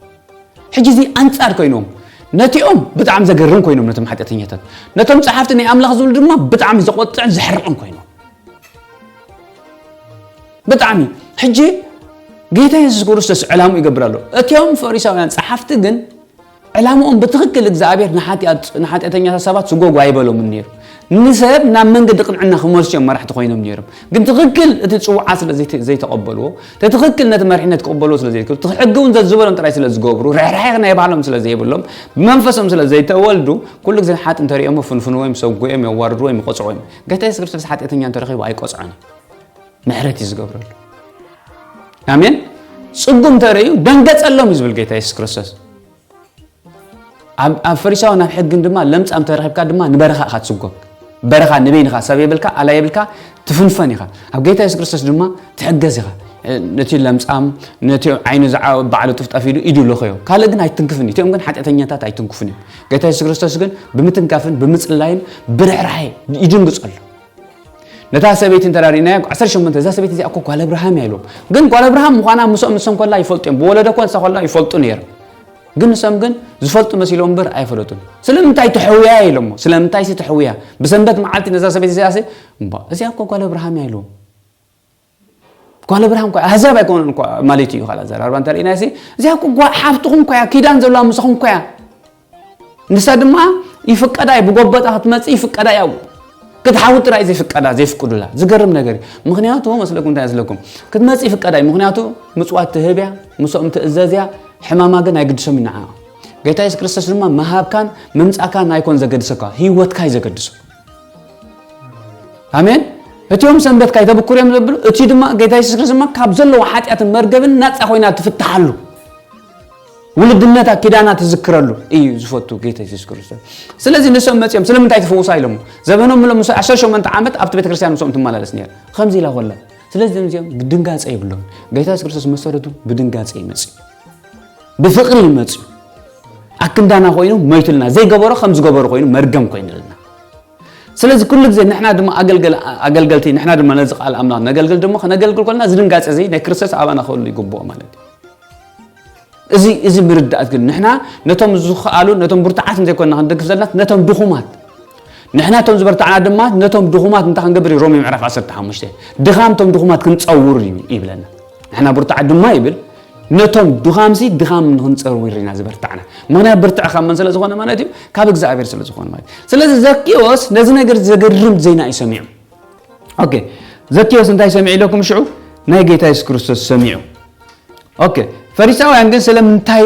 ሕጂ እዚ ኣንጻር ኮይኖም፣ ነቲኦም ብጣዕሚ ዘገርም ኮይኖም ነቶም ሓጢኣተኛታት፣ ነቶም ጸሓፍቲ ናይ ኣምላኽ ዝብሉ ድማ ብጣዕሚ ዘቖጥዕን ዘሕርቕን ኮይኖም። ብጣዕሚ። ሕጂ ጌታ የሱስ ክርስቶስ ዕላምኡ ይገብር ኣሎ። እቲኦም ፈሪሳውያን ጸሓፍቲ ግን ዕላምኦም ብትኽክል እግዚኣብሔር ንሓጢኣት-፣ ንሓጢኣተኛታት ሰባት ስጎጉ ኣይበሎምን ነይሩ። ንሰብ ናብ መንገዲ ቅንዕና ክመልሱ እዮም መራሕቲ ኮይኖም ነይሮም። ግን ትኽክል እቲ ጽውዓ ስለ ዘይተ-፣ ዘይተቐበልዎ፣ እቲ ትኽክል ነቲ መሪሕነት ክቕበልዎ ስለ ዘይክእሉ፣ እቲ ሕጊ እውን ዘዝበሎም ጥራይ ስለ ዝገብሩ፣ ርሕራሐ ናይ ባህሎም ስለ ዘይብሎም፣ ብመንፈሶም ስለ ዘይተወልዱ፣ ኩሉ ግዜ ሓጥ እንተሪኦሞ ፍንፍንዎ እዮም፣ ሰጉኦም እዮም፣ የዋርድዎ እዮም፣ ይቆጽዑ እዮም። ጌታ የሱስ ክርስቶስ ሓጢኣተኛ እንተረኺቡ ኣይቆጽዖን እዩ። ምሕረት እዩ ዝገብረሉ። ኣሜን። ጽጉም እንተርእዩ ደንገጸሎም እዩ ዝብል ጌታ የሱስ ክርስቶስ። ኣብ፣ ኣብ ፈሪሳውያን ኣብ ሕግን ድማ ለምጻም ተረኺብካ ድማ ንበረኻ ኢኻ ትስጎግ። በረኻ ንበይንኻ ሰብ የብልካ፣ ኣላ የብልካ፣ ትፍንፈን ኢኻ። ኣብ ጌታ የሱስ ክርስቶስ ድማ ትሕገዝ ኢኻ። ነቲ ለምጻም፣ ነቲ ዓይኑ ዝዓ-፣ ባዕሉ ጥፍጠፍ ኢሉ ኢዱ ልኸዮ። ካልእ ግን ኣይትንክፍን እዩ። እቲኦም ግን ሓጢኣተኛታት ኣይትንክፉን እዮም። ጌታ የሱስ ክርስቶስ ግን ብምትንካፍን ብምጽላይን ብርሕራሐ ይድንግጸሉ። ነታ ሰበይቲ እንተ ርኢናያ፣ ዓሰርተ ሸሞንተ፣ እዛ ሰበይቲ እዚኣ እኮ ጓል ኣብርሃም እያ ኢልዎም። ግን ጓል ኣብርሃም ምዃና ምስኦም ንሶም ኮላ ይፈልጡ እዮም። ብወለዶ እኮ ንሳ ኮላ ይፈልጡ ነይሮም። ግን ንሶም ግን ዝፈልጡ መሲሎም እምበር ኣይፈለጡን። ስለምንታይ ተሕውያ ኢሎሞ? ስለምንታይ ሲ ተሕውያ? ብሰንበት መዓልቲ ነዛ ሰበይቲ እዚኣ ሲ፣ እምባ፣ እዚኣ እኮ ጓል ኣብርሃም እያ ኢልዎም። ጓል ኣብርሃም እኮ ኣህዛብ ኣይኮነን እኮ ማለት እዩ። ካላ ዘራርባ እንተ ርኢናያ ሲ፣ እዚኣ እኮ ጓ-፣ ሓፍትኹም እኮ እያ፣ ኪዳን ዘለዋ ምስኹም እኮ እያ። ንሳ ድማ ይፍቀዳ እዩ፣ ብጎበጣ ክትመጽእ ይፍቀዳ እዩ። ክትሓዊ ጥራይ ዘይፍቀዳ፣ ዘይፍቅዱላ። ዝገርም ነገር እዩ። ምኽንያቱ መስለኩም እንታይ መስለኩም? ክትመጽእ ይፍቀዳ እዩ። ምኽንያቱ ምጽዋት ትህብ እያ፣ ምስኦም ትእዘዝ እያ፣ ሕማማ ግን ኣይግድሶም እዩ ንዓኣ። ጌታ የሱስ ክርስቶስ ድማ ምሃብካን ምምጻእካን ኣይኮን ዘገድሰካ፣ ህይወትካ እዩ ዘገድሶ። ኣሜን። እቲኦም ሰንበት ካይተብኩር እዮም ዘብሉ፣ እቲ ድማ ጌታ የሱስ ክርስቶስ ድማ ካብ ዘለዎ ሓጢኣትን መርገብን ናጻ ኮይና ትፍትሓሉ። ውልድነታ ኪዳና ትዝክረሉ እዩ ዝፈቱ ጌታ የሱስ ክርስቶስ። ስለዚ ንሶም መጺኦም ስለምንታይ ትፍውሳ ኢሎሞ? ዘበኖም ኢሎም ምስ ዓሰርተ ሸሞንተ ዓመት ኣብቲ ቤተክርስትያን ምስኦም ትመላለስ ነይራ። ከምዚ ኢላ ኮላ። ስለዚ እዚኦም ድንጋጸ ይብሎም። ጌታ የሱስ ክርስቶስ መሰረቱ ብድንጋጸ ይመጽእ። ብፍቕሪ ይመጽእ። ኣክንዳና ኮይኑ ሞይቱልና። ዘይገበሮ ከም ዝገበሩ ኮይኑ መርገም ኮይኑልና። ስለዚ ኩሉ ግዜ ንሕና ድማ ኣገልገል-፣ ኣገልገልቲ፣ ንሕና ድማ ነዚ ቃል ኣምላኽ ነገልግል ድማ፣ ከነገልግል ከለና እዚ ድንጋጸ እዚ ናይ ክርስቶስ ኣባና ክህሉ ይግብኦ ማለት እዩ። እዚ፣ እዚ ምርዳእት ግን ንሕና ነቶም ዝኸኣሉ፣ ነቶም ብርቱዓት እንተይኮንና ክንድግፍ ዘለና፣ ነቶም ድኹማት። ንሕና እቶም ዝበርታዕና ድማ ነቶም ድኹማት እንታይ ክንገብር እዩ? ሮሜ ምዕራፍ ዓሰርተ ሓሙሽተ። ድኻም እቶም ድኹማት ክንጸውር እዩ ይብለና። ንሕና ብርቱዓት ድማ ይብል፣ ነቶም ድኻምሲ ድኻም ንክንጸውር ኢና ዝበርታዕና። ምኽንያት ብርትዕ ካብ መን ስለ ዝኾነ ማለት እዩ? ካብ እግዚኣብሔር ስለ ዝኾነ ማለት እዩ። ስለዚ ዘኪዎስ ነዚ ነገር ዘገርም ዜና እዩ ሰሚዑ። ኦኬ፣ ዘኪዎስ እንታይ ሰሚዑ ኢለኩም ሽዑ? ናይ ጌታ የሱስ ክርስቶስ ሰሚዑ። ኦኬ፣ ፈሪሳውያን ግን ስለምንታይ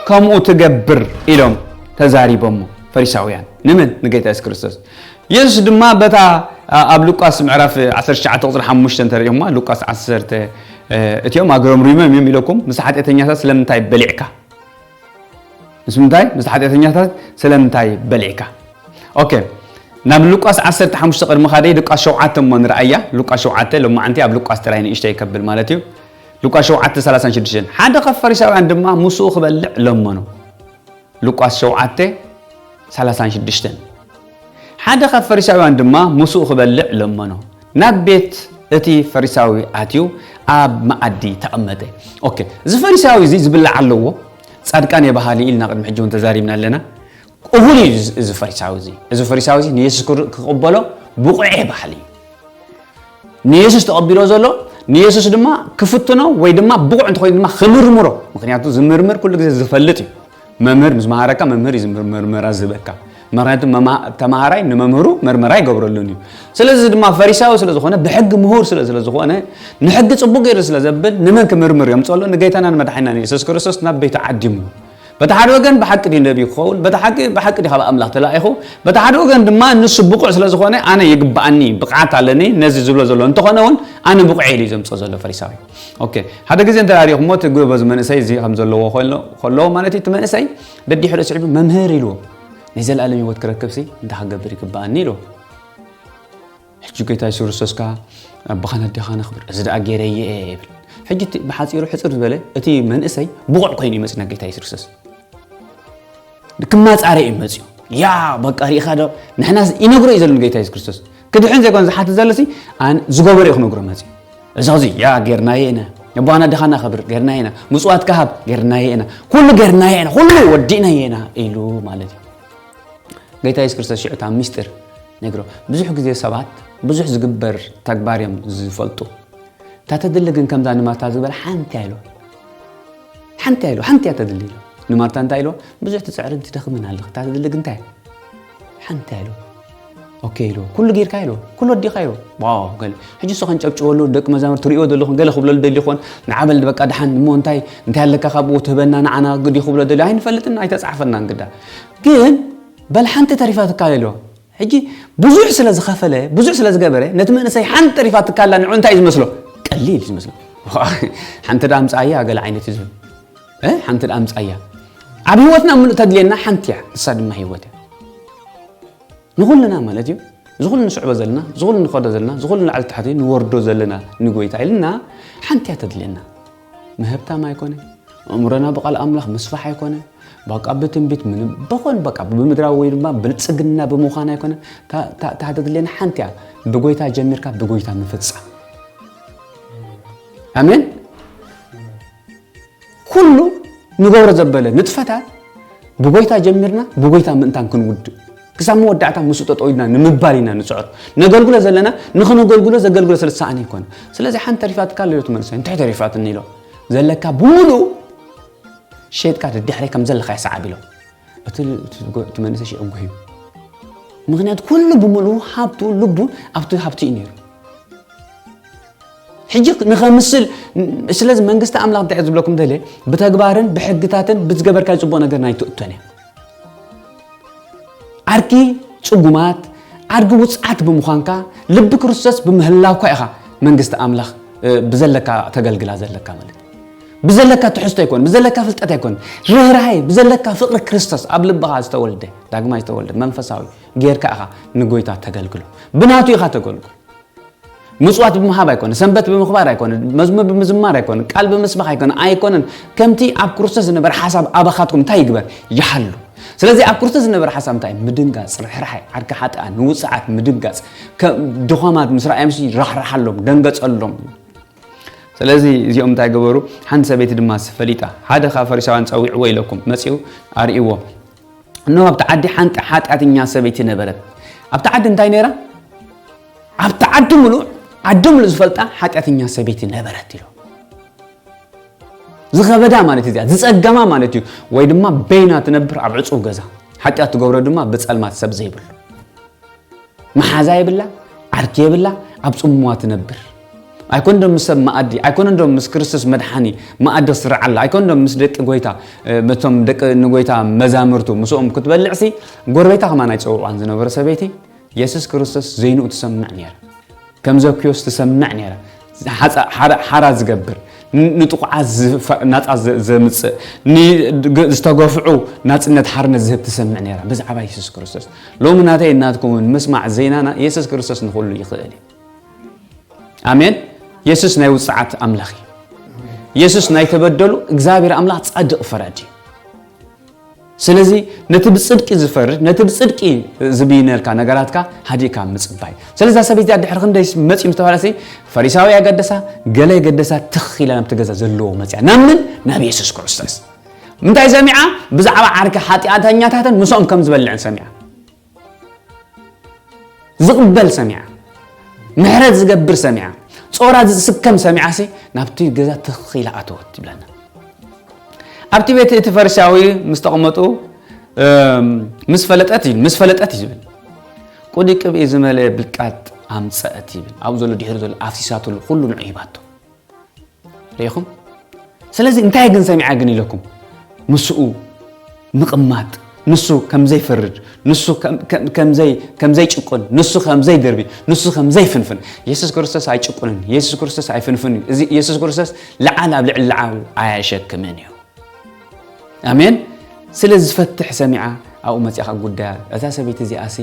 ከምኡ ትገብር ኢሎም ተዛሪቦሞ። ፈሪሳውያን ንመን? ንጌታ የሱስ ክርስቶስ። የሱስ ድማ በታ፣ ኣ-፣ ኣብ ሉቃስ ምዕራፍ ዓሰርተ ትሽዓተ ቁጽሪ ሓሙሽተ እንተሪእኹማ፣ ሉቃስ ዓሰርተ፣ እ፣ እቲኦም ኣግረምሪሞም እዮም ኢለኩም፣ ምስ ሓጢኣተኛታት ስለምንታይ በሊዕካ? ምስ ምንታይ? ምስ ሓጢኣተኛታት ስለምንታይ በሊዕካ? ኦኬ፣ ናብ ሉቃስ ዓሰርተ ሓሙሽተ ቅድሚ ካደይ ሉቃስ ሸውዓተ እሞ ንርኣያ። ሉቃስ ሸውዓተ ሎማዓንቲ ኣብ ሉቃስ ጥራይ ንእሽተይ ከብል ማለት እዩ። ሉቃስ ሸውዓተ ሰላሳን ሽዱሽተን። ሓደ ካብ ፈሪሳውያን ድማ ምስኡ ክበልዕ ለመኖ። ሉቃስ ሸውዓተ ሰላሳን ሽዱሽተን። ሓደ ካብ ፈሪሳውያን ድማ ምስኡ ክበልዕ ለመኖ። ናብ ቤት እቲ ፈሪሳዊ ኣትዩ ኣብ መኣዲ ተቐመጠ። ኦኬ፣ እዚ ፈሪሳዊ እዚ ዝብላዕ ኣለዎ። ጻድቃን እየ በሃሊ ኢልና ቅድሚ ሕጂ እውን ተዛሪብና ኣለና። ቅቡል እዩ እዚ፣ እዚ ፈሪሳዊ እዚ። እዚ ፈሪሳዊ እዚ ንየሱስ ክር-፣ ክቕበሎ ብቑዕ እየ በሃሊ እዩ። ንየሱስ ተቐቢሎ ዘሎ፣ ንየሱስ ድማ ክፍትኖ ወይ ድማ ብቑዕ እንተኾይኑ ድማ ክምርምሮ። ምኽንያቱ ዝምርምር ኩሉ ግዜ ዝፈልጥ እዩ። መምህር ምስ መሃረካ፣ መምህር እዩ ዝምር-፣ መርመራ ዝህበካ። ምኽንያቱ መማ-፣ ተማሃራይ ንመምህሩ መርመራ ይገብረሉን እዩ። ስለዚ ድማ ፈሪሳዊ ስለ ዝኾነ፣ ብሕጊ ምሁር ስለ፣ ስለ ዝኾነ፣ ንሕጊ ጽቡቕ ገይሩ ስለ ዘብል፣ ንመን ክምርምር እዮም ጸሎ? ንጌታና ንመድሓኒና ንየሱስ ክርስቶስ ናብ ቤቱ ዓዲሙ። በቲ ሓደ ወገን ብሓቂ ድዩ ነቢይ ክኸውን? በቲ ሓቂ፣ ብሓቂ ድዩ ካብ ኣምላኽ ተላኢኹ? በቲ ሓደ ወገን ድማ ንሱ ብቑዕ ስለ ዝኾነ፣ ኣነ ይግብኣኒ፣ ብቕዓት ኣለኒ፣ ነዚ ዝብሎ ዘሎ እንተኾነ እውን ኣነ ብቑዕ ኢሉ እዩ ዘምጽኦ ዘሎ ፈሪሳዊ። ኦኬ፣ ሓደ ግዜ እንተ ሪእኹሞ እቲ ጎበዝ መንእሰይ እዚ ከም ዘለዎ ከሎ-፣ ከለዎ ማለት እዩ፣ እቲ መንእሰይ ደዲሕሩ ስዒቡ መምህር ኢልዎ፣ ናይ ዘለኣለም ህይወት ክረክብሲ እንታይ ክገብር ይግብኣኒ ኢልዎ። ሕጂ ጌታ የሱስ ክርስቶስ ከኣ ኣቦኻን ኣዴኻን ኣኽብር፣ እዚ ደኣ ገይረዮ እየ ይብል። ሕጂ እቲ ብሓጺሩ ሕጽር ዝበለ እቲ መንእሰይ ብቑዕ ኮይኑ ይመጽእ ናብ ጌታ የሱስ ክርስቶስ። ክማጻረ እዩ መጺኡ። ያ በቃ ሪኢኻ ዶ? ንሕና ይነግሮ እዩ ዘሎ ንጌታ የሱስ ክርስቶስ። ክድሕን ዘይኮነ ዝሓትት ዘሎ ሲ፣ ኣን-፣ ዝገበሮ እዩ ክነግሮ መጺኡ። እዚ ኸዚ ያ ጌርናዮ ኢና። ኣቦኻን ኣዴኻን ኣኽብር ጌርናዮ ኢና። ምጽዋት ክሃብ ጌርናዮ ኢና። ኩሉ ጌርናዮ ኢና። ኩሉ ወዲእናዮ ኢና ኢሉ ማለት እዩ። ጌታ የሱስ ክርስቶስ ሽዑ እታ ምስጢር ነግሮ። ብዙሕ ግዜ ሰባት ብዙሕ ዝግበር ተግባር እዮም ዝፈልጡ። እታ ተድሊ ግን ከምዛ ንማርታ ዝበለ ሓንቲ እያ ኢሉ። ሓንቲ እያ ኢሉ፣ ሓንቲ እያ ተድሊ ኢሉ። ንማርታ እንታይ ኢልዋ? ብዙሕ ትጽዕርን ትደኽምን ኣለኺ፣ እታ ትድልግ እንታይ? ሓንቲ ኢልዋ። ኦኬ ኢልዋ። ኩሉ ጌርካ ኢልዋ። ኩሉ ወዲኻ ኢልዋ። ዋው፣ ገለ። ሕጂ እሱ ከንጨብጭበሉ፣ ደቂ መዛሙርቲ ትርእይዎ ዘለኹም፣ ገለ ክብለሉ ደሊ ይኾን? ንዓ በል በቃ ደሓን እሞ እንታይ፣ እንታይ ኣለካ ካብኡ ትህበና ንዓና ግዲ ክብሎ ደሊ ኣይንፈልጥን፣ ኣይተጻሕፈናን ግዳ። ግን በል ሓንቲ ተሪፋትካ ኢልዋ። ሕጂ ብዙሕ ስለ ዝኸፈለ፣ ብዙሕ ስለ ዝገበረ፣ ነቲ መንእሰይ ሓንቲ ተሪፋትካ ኣላ ንዑ እንታይ እዩ ዝመስሎ? ቀሊል እዩ ዝመስሎ። ሓንቲ ደኣ ኣምጻያ ገለ ዓይነት እዩ ዝብል። እ? ሓንቲ ደኣ ኣምጻያ። ኣብ ህይወትና ምሉእ ተድልየና ሓንቲ እያ፣ እሳ ድማ ህይወት እያ። ንኹልና ማለት እዩ። እዚ ኩሉ ንስዕቦ ዘለና፣ እዚ ኩሉ ንኸዶ ዘለና፣ እዚ ኩሉ ንላዕሊ ታሕቲ ንወርዶ ዘለና ንጎይታ ኢልና ሓንቲ እያ ተድልየና። ምህብታም ኣይኮነ፣ ኣእምሮና ብቃል ኣምላኽ ምስፋሕ ኣይኮነ፣ በቃ ብትንቢት ምንም በኾን በቃ ብምድራዊ ወይ ድማ ብልጽግና ብምዃን ኣይኮነ። እታ እታ- እታ ተድልየና ሓንቲ እያ፣ ብጎይታ ጀሚርካ ብጎይታ ምፍጻም። ኣሜን። ኩሉ ንገብሮ ዘበለ ንጥፈታት ብጎይታ ጀሚርና ብጎይታ ምእንታን ክንውድእ ክሳብ መወዳእታ ምስኡ ጠጠው ኢልና ንምባል ኢና ንፅዕር። ነገልግሎ ዘለና ንክነገልግሎ ዘገልግሎ ስለ ዝሰኣነ ኣይኮነ። ስለዚ ሓንቲ ተሪፋትካ ኣሎ ኢሉ እቲ መንእሰይ፣ እንታይ ተሪፋትኒ ኢሎ፣ ዘለካ ብምሉኡ ሸይጥካ ደድሕረይ ከም ዘለካ ይሰዓብ ኢሎ። እቲ እቲ ጎ- እቲ መንእሰይ ሽዑ ጉህ እዩ። ምክንያቱ ኩሉ ብምሉኡ ሃብቱ ልቡ ኣብቲ ሃብቲ እዩ ነይሩ። ሕጂ ንኸምስል ስለዚ መንግስቲ ኣምላኽ እንታይ እዩ ዝብለኩም ደልየ ብተግባርን ብሕግታትን ብዝገበርካዮ ጽቡቕ ነገር ናይ ትእቶን እያ። ዓርኪ ጽጉማት ዓርኪ ውጽዓት ብምዃንካ ልቢ ክርስቶስ ብምህላውካ ኢኻ መንግስቲ ኣምላኽ ብዘለካ ተገልግላ ዘለካ ማለት እዩ። ብዘለካ ትሕዝቶ ኣይኮን ብዘለካ ፍልጠት ኣይኮን ርህራሄ ብዘለካ ፍቕሪ ክርስቶስ ኣብ ልብኻ ዝተወልደ ዳግማይ ዝተወልደ መንፈሳዊ ጌርካ ኢኻ ንጎይታ ተገልግሎ። ብናቱ ኢኻ ተገልግሎ። ምጽዋት ብምሃብ ኣይኮነ፣ ሰንበት ብምኽባር ኣይኮነ፣ መዝሙር ብምዝማር ኣይኮነ፣ ቃል ብምስባኽ ኣይኮነ፣ ኣይኮነን። ከምቲ ኣብ ክርስቶስ ዝነበረ ሓሳብ ኣባኻትኩም እንታይ ይግበር? ይሃሉ። ስለዚ ኣብ ክርስቶስ ዝነበረ ሓሳብ እንታይ? ምድንጋጽ፣ ርሕራሐ፣ ዓርኪ ሓጥኣን፣ ንውጽዓት ምድንጋጽ፣ ከ- ድኾማት ምስ ረኣዮም ሲ ራሕራሓሎም፣ ደንገጸሎም። ስለዚ እዚኦም እንታይ ገበሩ? ሓንቲ ሰበይቲ ድማ ፈሊጣ፣ ሓደ ካብ ፈሪሳውያን ጸዊዕዎ ኢለኩም መጺኡ ኣርእይዎ። እነሆ ኣብቲ ዓዲ ሓንቲ ሓጢኣተኛ ሰበይቲ ነበረት። ኣብቲ ዓዲ እንታይ ነይራ? ኣብቲ ዓዲ ምሉእ ዓዲ ምሉእ ዝፈልጣ ሓጢኣተኛ ሰበይቲ ነበረት ኢሉ ዝኸበዳ ማለት እዩ እዚኣ ዝፀገማ ማለት እዩ። ወይ ድማ በይና ትነብር ኣብ ዕፁብ ገዛ ሓጢኣት ትገብሮ ድማ ብፀልማት ሰብ ዘይብሉ መሓዛ የብላ ዓርኪ የብላ ኣብ ፅምዋ ትነብር። ኣይኮን ዶ ምስ ሰብ መኣዲ ኣይኮን ዶ ምስ ክርስቶስ መድሓኒ መኣዲ ስርዓላ ኣይኮን ዶ ምስ ደቂ ጎይታ እቶም ደቂ ንጎይታ መዛምርቱ ምስኦም ክትበልዕሲ ጎረቤታ ከማን ኣይፀውዕዋን ዝነበረ ሰበይቲ የሱስ ክርስቶስ ዘይንኡ ትሰምዕ ነይራ። ከም ዘኪዮስ ትሰምዕ ነይራ። ሓራ ዝገብር ንጥቑዓት ናፃ ዘምፅእ ዝተገፍዑ ናፅነት ሓርነት ዝህብ ትሰምዕ ነይራ ብዛዕባ የሱስ ክርስቶስ። ሎሚ ናተይ እናትኩም እውን ምስማዕ ዜናና የሱስ ክርስቶስ ንኩሉ ይኽእል እዩ። ኣሜን። የሱስ ናይ ውፅዓት ኣምላኽ እዩ። የሱስ ናይ ተበደሉ እግዚኣብሔር ኣምላኽ ፃድቕ ፈራድ እዩ። ስለዚ ነቲ ብፅድቂ ዝፈርድ ነቲ ብፅድቂ ዝብይነልካ ነገራትካ ሃዲእካ ምፅባይ። ስለዚ ሰበይቲ ድሕሪ ክንደይ መፂኡ ዝተባለሲ ፈሪሳዊ ያገደሳ ገለ የገደሳ ትኽ ኢላ ናብቲ ገዛ ዘለዎ መፅያ ናብ ምን ናብ የሱስ ክርስቶስ። ምንታይ ሰሚዓ? ብዛዕባ ዓርኪ ሓጢኣተኛታትን ምስኦም ከም ዝበልዕን ሰሚዓ። ዝቕበል ሰሚዓ ምሕረት ዝገብር ሰሚዓ ጾራ ዝስከም ሰሚዓ ሲ ናብቲ ገዛ ትኺላ ኣተወት ይብለና። ኣብቲ ቤት እቲ ፈሪሳዊ ምስ ተቐመጡ ምስ ፈለጠት እዩ ምስ ፈለጠት እዩ ዝብል ቁዲ ቅብኢ ዝመለ ብልቃጥ ኣምፀአት ይብል ኣብኡ ዘሎ ድሕሪ ዘሎ ኣፍሲሳትሉ ኩሉ ንዑ ሂባቶ። ርኢኹም? ስለዚ እንታይ ግን ሰሚዓ ግን ኢለኩም ምስኡ ምቕማጥ ንሱ ከም ዘይፈርድ ንሱ ከም ዘይጭቁን ንሱ ከም ዘይደርቢ ንሱ ከም ዘይፍንፍን። የሱስ ክርስቶስ ኣይጭቁንን። የሱስ ክርስቶስ ኣይፍንፍን እዩ። እዚ የሱስ ክርስቶስ ለዓል ኣብ ልዕሊ ለዓል ኣያሸክምን እዩ። ኣሜን። ስለ ዝፈትሕ ሰሚዓ ኣብኡ መፂኻ ጉዳያ እዛ ሰበይቲ እዚኣ ሲ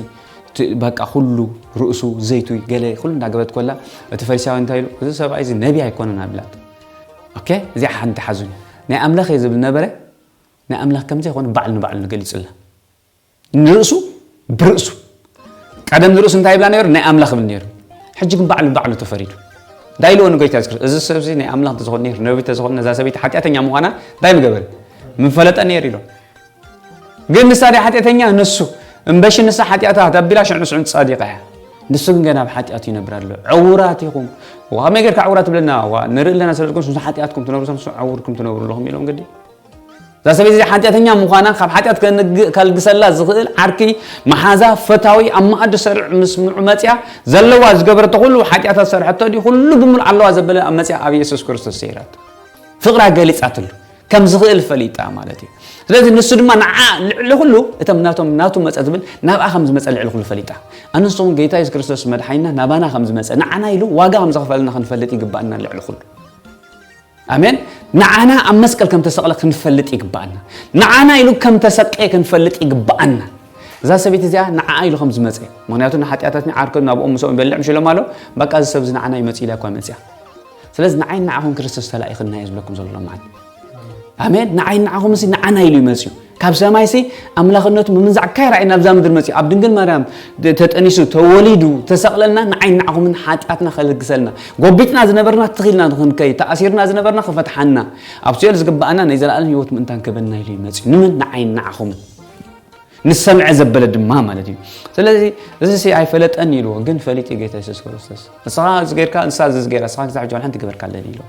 በቃ ኩሉ ርእሱ ዘይቱ ገለ ኩሉ እንዳገበት ኮላ እቲ ፈሪሳዊ እንታይ ኢሉ እዚ ሰብኣይ እዚ ነቢ ኣይኮነን ኣብላት። ኦኬ እዚኣ ሓንቲ ሓዙን ናይ ኣምላኽ እየ ዝብል ነበረ። ናይ ኣምላኽ ከም ዘይኮነ ባዕሉ ንባዕሉ ንገሊጹላ ንርእሱ ብርእሱ ቀደም ንርእሱ እንታይ ይብላ ነይሩ ናይ ኣምላኽ ብል ነይሩ። ሕጂ ግን ባዕሉ ባዕሉ ተፈሪዱ። እንታይ ኢልዎ ንጎይታ የሱስ ክርስቶስ እዚ ሰብ እዚ ናይ ኣምላኽ እንተዝኾን ነይሩ ነቢ እንተዝኾን ነዛ ሰበይቲ ሓጢኣተኛ ምዃና እንታይ ምገበረ ምፈለጠ ነይሩ ኢሎ። ግን ንሳ ድያ ሓጢኣተኛ ንሱ እምበሺ ንሳ ሓጢኣታ ተቢላ ሽዑ ንስዑ ጻዲቃ እያ። ንሱ ግን ገና ኣብ ሓጢኣቱ ይነብር ኣሎ። ዕውራት ኢኹም። ዋ ከመይ ጌርካ ዕውራት ትብለና ዋ ንርኢ ኣለና ስለ ዝኾንስ ንሱ ሓጢኣትኩም ትነብሩ ንሱ ዕውርኩም ትነብሩ ኣለኹም ኢሎም ግዲ። እዛ ሰበይቲ እዚኣ ሓጢኣተኛ ምዃና ካብ ሓጢኣት ከንግ- ከልግሰላ ዝኽእል ዓርኪ፣ መሓዛ፣ ፈታዊ፣ ኣብ መኣዲ ሰርዕ ምስ ምዑ መፅያ ዘለዋ ዝገበረቶ ኩሉ ሓጢኣታት ዝሰርሐቶ ድዩ? ኩሉ ብምሉእ ኣለዋ ዘበለ ኣብ መፅያ ኣብ የሱስ ክርስቶስ ሰይራቶ። ፍቕራ ገሊፃትሉ ከም ዝኽእል ፈሊጣ ማለት እዩ። ስለዚ ንሱ ድማ ንዓ ልዕሊ ኩሉ እቶም ናቶም ናቱ መፀ ዝብል ናብኣ ከም ዝመፀ ልዕሊ ኩሉ ፈሊጣ። ኣንስቶም ጌታ የሱስ ክርስቶስ መድሓኒና ናባና ከም ዝመፀ ንዓና ኢሉ ዋጋ ከም ዘኽፈለና ክንፈልጥ ይግባኣና ልዕሊ ኩሉ። ኣሜን። ንዓና ኣብ መስቀል ከም ተሰቕለ ክንፈልጥ ይግባኣና። ንዓና ኢሉ ከም ተሰቀየ ክንፈልጥ ይግባኣና። እዛ ሰበይቲ እዚኣ ንዓኣ ኢሉ ከም ዝመፀ፣ ምክንያቱ ንሓጢኣታትና ዓርከ ናብኦም ምስኦም ይበልዕ ምሽ ኢሎም ኣሎ። በቃ እዚ ሰብ እዚ ንዓና ይመፅ ኢላ እኳ መፅያ። ስለዚ ንዓይ ንዓኹም ክርስቶስ ተላኢኽና እዩ ዝብለኩም ዘሎ ማለት። ኣሜን። ንዓይ ንዓኹም ሲ ንዓና ኢሉ ይመፅዩ። ካብ ሰማይ ሲ ኣምላኽነቱ ምምንዛዕ ካይ ራእይ ናብዛ ምድር መፅዩ። ኣብ ድንግል ማርያም ተ- ተጠኒሱ፣ ተወሊዱ፣ ተሰቕለልና፣ ንዓይ ንዓኹምን ሓጢኣትና ከልግሰልና። ጎቢጥና ዝነበርና ትኺልና ንኽንከይ፣ ተኣሲርና ዝነበርና ክፈትሓና፣ ኣብ ሲኦል ዝግባኣና ናይ ዘለኣለም ህይወት ምእንታን ክበና ኢሉ ይመፅዩ። ንምን ንዓይ ንዓኹምን። ንሰምዐ ዘበለ ድማ ማለት እዩ። ስለዚ እዚ ሲ ኣይፈለጠን ኢልዎ፣ ግን ፈሊጡ ጌታ የሱስ ክርስቶስ። ንስኻ እዚ ጌርካ፣ ንሳ እዚ ጌራ፣ ንስኻ ክሳዕ ሕጂ ዋላ ሓንቲ ገበርካለን ኢልዎ።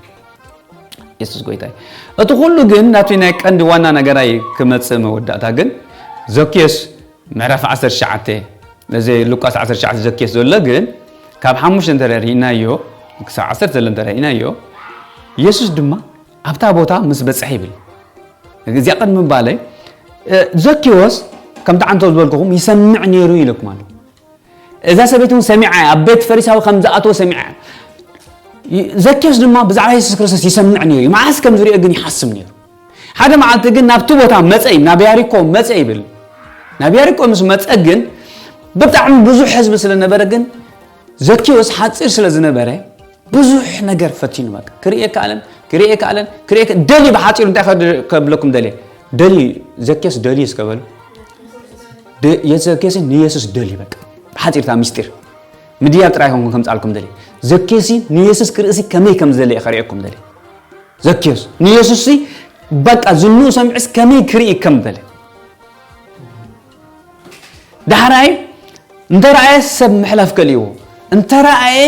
የሱስ ጎይታ እዩ። እቲ ኩሉ ግን ናቱ ናይ ቀንዲ ዋና ነገራይ ክመጽእ መወዳእታ ግን ዘኪዮስ ምዕራፍ ዓሰርተ ትሽዓተ እዚ ሉቃስ ዓሰርተ ትሽዓተ ዘኪዮስ ዘሎ ግን ካብ ሓሙሽተ እንተ ርኢናዮ ክሳብ ዓሰርተ ዘሎ እንተ ርኢናዮ የሱስ ድማ ኣብታ ቦታ ምስ በጽሐ ይብል። እዚኣ ቅድሚ ምባለይ እ፣ ዘኪዮስ ከምቲ ዓንቶ ዝበልኩኹም ይሰምዕ ነይሩ ኢለኩም ኣሎ። እዛ ሰበይቲ እውን ሰሚዓ እያ። ኣብ ቤት ፈሪሳዊ ከም ዝኣተወ ሰሚዓ እያ። ይ- ዘኬዎስ ድማ ብዛዕባ የሱስ ክርስቶስ ይሰምዕ ነይሩ እዩ። መዓስ ከም ዝሪኦ ግን ይሓስብ ነይሩ። ሓደ መዓልቲ ግን ናብቲ ቦታ መጸ እዩ፣ ናብ ያሪኮ መጸ ይብል። ናብ ያሪኮ ምስ መጸ ግን ብጣዕሚ ብዙሕ ህዝቢ ስለ ነበረ ግን ዘኬዎስ ሓጺር ስለ ዝነበረ ብዙሕ ነገር ፈቲኑ በቃ ክርኢ የከኣለን ክርኢ የከኣለን ክርኢ የከ- ደልዩ ብሓጺሩ እንታይ ከድ- ከብለኩም ደልየ ደልዩ ዘኬዎስ ደልዩ እስከ በሉ ደ- የዘኬሲ ንየሱስ ደልዩ በቃ ብሓፂርታ ምስጢር ምድያብ ጥራይ ኮንኩም ከምፃልኩም ደልየ ዘኬሲ ንየሱስ ክርእሲ ከመይ ከም ዝደልየ ከርእየኩም ደልየ ዘኬስ ንየሱስ ሲ በቃ ዝንኡ ሰሚዕስ ከመይ ክርኢ ከም ደለ ዳሕራይ እንተ ረኣየ ሰብ ምሕላፍ ከልእዎ እንተ ረኣየ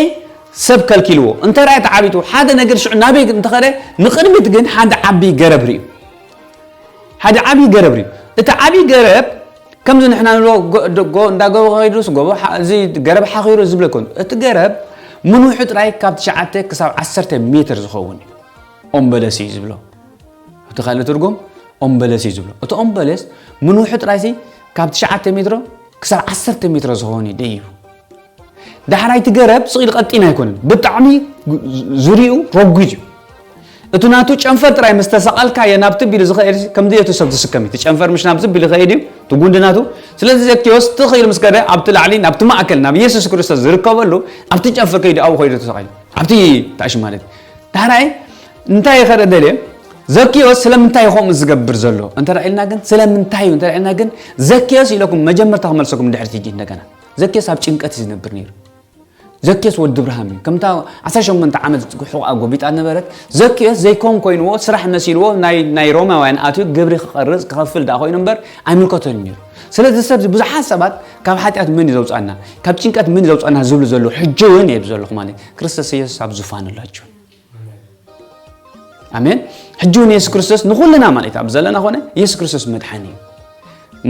ሰብ ከልኪልዎ እንተ ረኣየ ተዓቢቱ ሓደ ነገር ሽዑ ናበይ እንተኸደ ንቕድሚት ግን ሓደ ዓቢ ገረብ ርእዩ ሓደ ዓቢ ገረብ ርእዩ እቲ ዓቢ ገረብ ከምዚ ንሕና ንብሎ ጎ- ዶ- ጎ- እንዳ ጎቦ ከይዱስ ጎቦ ሓ- እዚ ገረብ ሓኺሩ ዝብለ ይኮን እቲ ገረብ ምንውሑ ጥራይ ካብ ትሽዓተ ክሳብ ዓሰርተ ሜትር ዝኸውን እዩ ኦምበለስ እዩ ዝብሎ እቲ ካልእ ትርጉም ኦምበለስ እዩ ዝብሎ እቲ ኦምበለስ ምንውሑ ጥራይሲ ካብ ትሽዓተ ሜትሮ ክሳብ ዓሰርተ ሜትሮ ዝኸውን እዩ ደይቡ ዳሕራይ እቲ ገረብ ስቕ ኢሉ ቀጢን ኣይኮነን ብጣዕሚ ዙሪኡ ረጒድ እዩ እቲ ናቱ ጨንፈር ጥራይ ምስ ተሰቐልካዮ ናብቲ ቢሉ ዝኸይድ ከምዚ እቲ ሰብ ዝስከም እዩ እቲ ጨንፈር ምሽ ናብዚ ቢሉ ይኸይድ እዩ እቲ ጉንዲ ናቱ ስለዚ ዘኪዎስ ትኽ ኢሉ ምስ ከደ ኣብቲ ላዕሊ ናብቲ ማእከል ናብ የሱስ ክርስቶስ ዝርከበሉ ኣብቲ ጨንፈር ከይዱ ኣብኡ ከይዱ ተሰቒሉ ኣብቲ ታእሽ ማለት እዩ ዳሕራይ እንታይ ይኸደ ደልየ ዘኪዮስ ስለምንታይ ከምኡ ዝገብር ዘሎ እንተ ኢልና ግን ስለምንታይ እዩ እንተ ኢልና ግን ዘኪዮስ ኢለኩም መጀመርታ ክመልሰኩም ድሕርቲ እንደገና ዘኪዮስ ኣብ ጭንቀት እዩ ዝነብር ነይሩ ዘኪዮስ ወዲ ብርሃም እዩ ከምታ 18 ዓመት ሕቑኣ ጎቢጣ ነበረት ዘኪዮስ ዘይከውን ኮይንዎ ስራሕ መሲልዎ ናይ ናይ ሮማውያን ኣትዩ ግብሪ ክቐርጽ ክኸፍል ደኣ ኮይኑ እምበር ኣይምልከቶን ነይሩ ስለዚ ሰብ ብዙሓት ሰባት ካብ ሓጢኣት መን እዩ ዘውፅኣና ካብ ጭንቀት መን እዩ ዘውፅኣና ዝብሉ ዘለዉ ሕጂ እውን እየ ዘለኹ ማለት ክርስቶስ የሱስ ኣብ ዙፋን ኣላችሁ ኣሜን ሕጂ እውን የሱስ ክርስቶስ ንኹልና ማለት ኣብ ዘለና ኮነ የሱስ ክርስቶስ መድሓኒ እዩ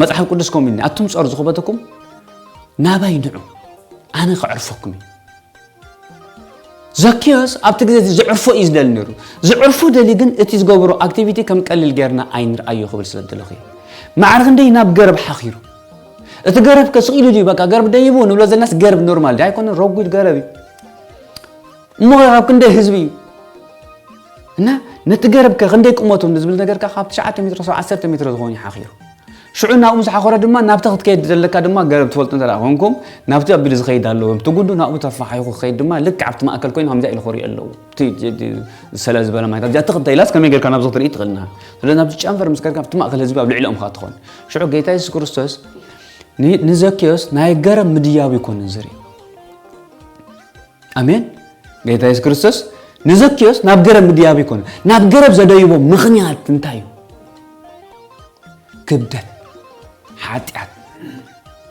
መፅሓፍ ቅዱስ ከምኡ ኢልና ኣቱም ፆር ዝኸበተኩም ናባይ ንዑ ኣነ ከዕርፈኩም እዩ ዘኪዮስ ኣብቲ ግዜ እዚ ዝዕርፎ እዩ ዝደሊ ነይሩ ዝዕርፎ ደሊ ግን እቲ ዝገብሮ ኣክቲቪቲ ከም ቀሊል ጌርና ኣይንርኣዮ ክብል ስለ ዝደለኹ እዩ ማዕረ ክንደይ ናብ ገረብ ሓኺሩ እቲ ገረብ ከስቕ ኢሉ ድዩ በቃ ገረብ ደይቡ ንብሎ ዘለናስ ገረብ ኖርማል ድዩ ኣይኮነን ረጒድ ገረብ እዩ እሞ ካብ ክንደይ ህዝቢ እዩ እና ነቲ ገረብ ከ ክንደይ ቁመቱ ንዝብል ነገር ካብ ትሽዓተ ሜትሮ ክሳብ ዓሰርተ ሜትሮ ዝኾን ይሓኺሩ ሽዑ ናብኡ ምስ ሓኾረ ድማ ናብቲ ክትከይድ ዘለካ ድማ ገረብ ትፈልጡ እንተ ኮንኩም ናብቲ ኣቢሉ ዝኸይድ ኣለዎ እቲ ጉንዱ ናብኡ ተፋሓይኹ ክኸይድ ድማ ልክዕ ኣብቲ ማእከል ኮይኑ ከምዚኣ ኢሉ ክሪኦ ኣለዎ እቲ ሰለ ዝበለ ማይታት እዚኣ ትኽንተ ኢላስ ከመይ ጌርካ ናብዚ ክትርኢ ትኽእልና ስለ ናብቲ ጨንፈር ምስ ከድካ ኣብቲ ማእከል ህዝቢ ኣብ ልዕሊኦም ካ ትኾን ሽዑ ጌታ የሱስ ክርስቶስ ንዘኪዮስ ናይ ገረብ ምድያቡ ይኮንን ዝርኢ ኣሜን ጌታ የሱስ ክርስቶስ ንዘኪዮስ ናብ ገረብ ምድያብ ይኮነ ናብ ገረብ ዘደይቦ ምኽንያት እንታይ እዩ ክብደት ሓጢኣት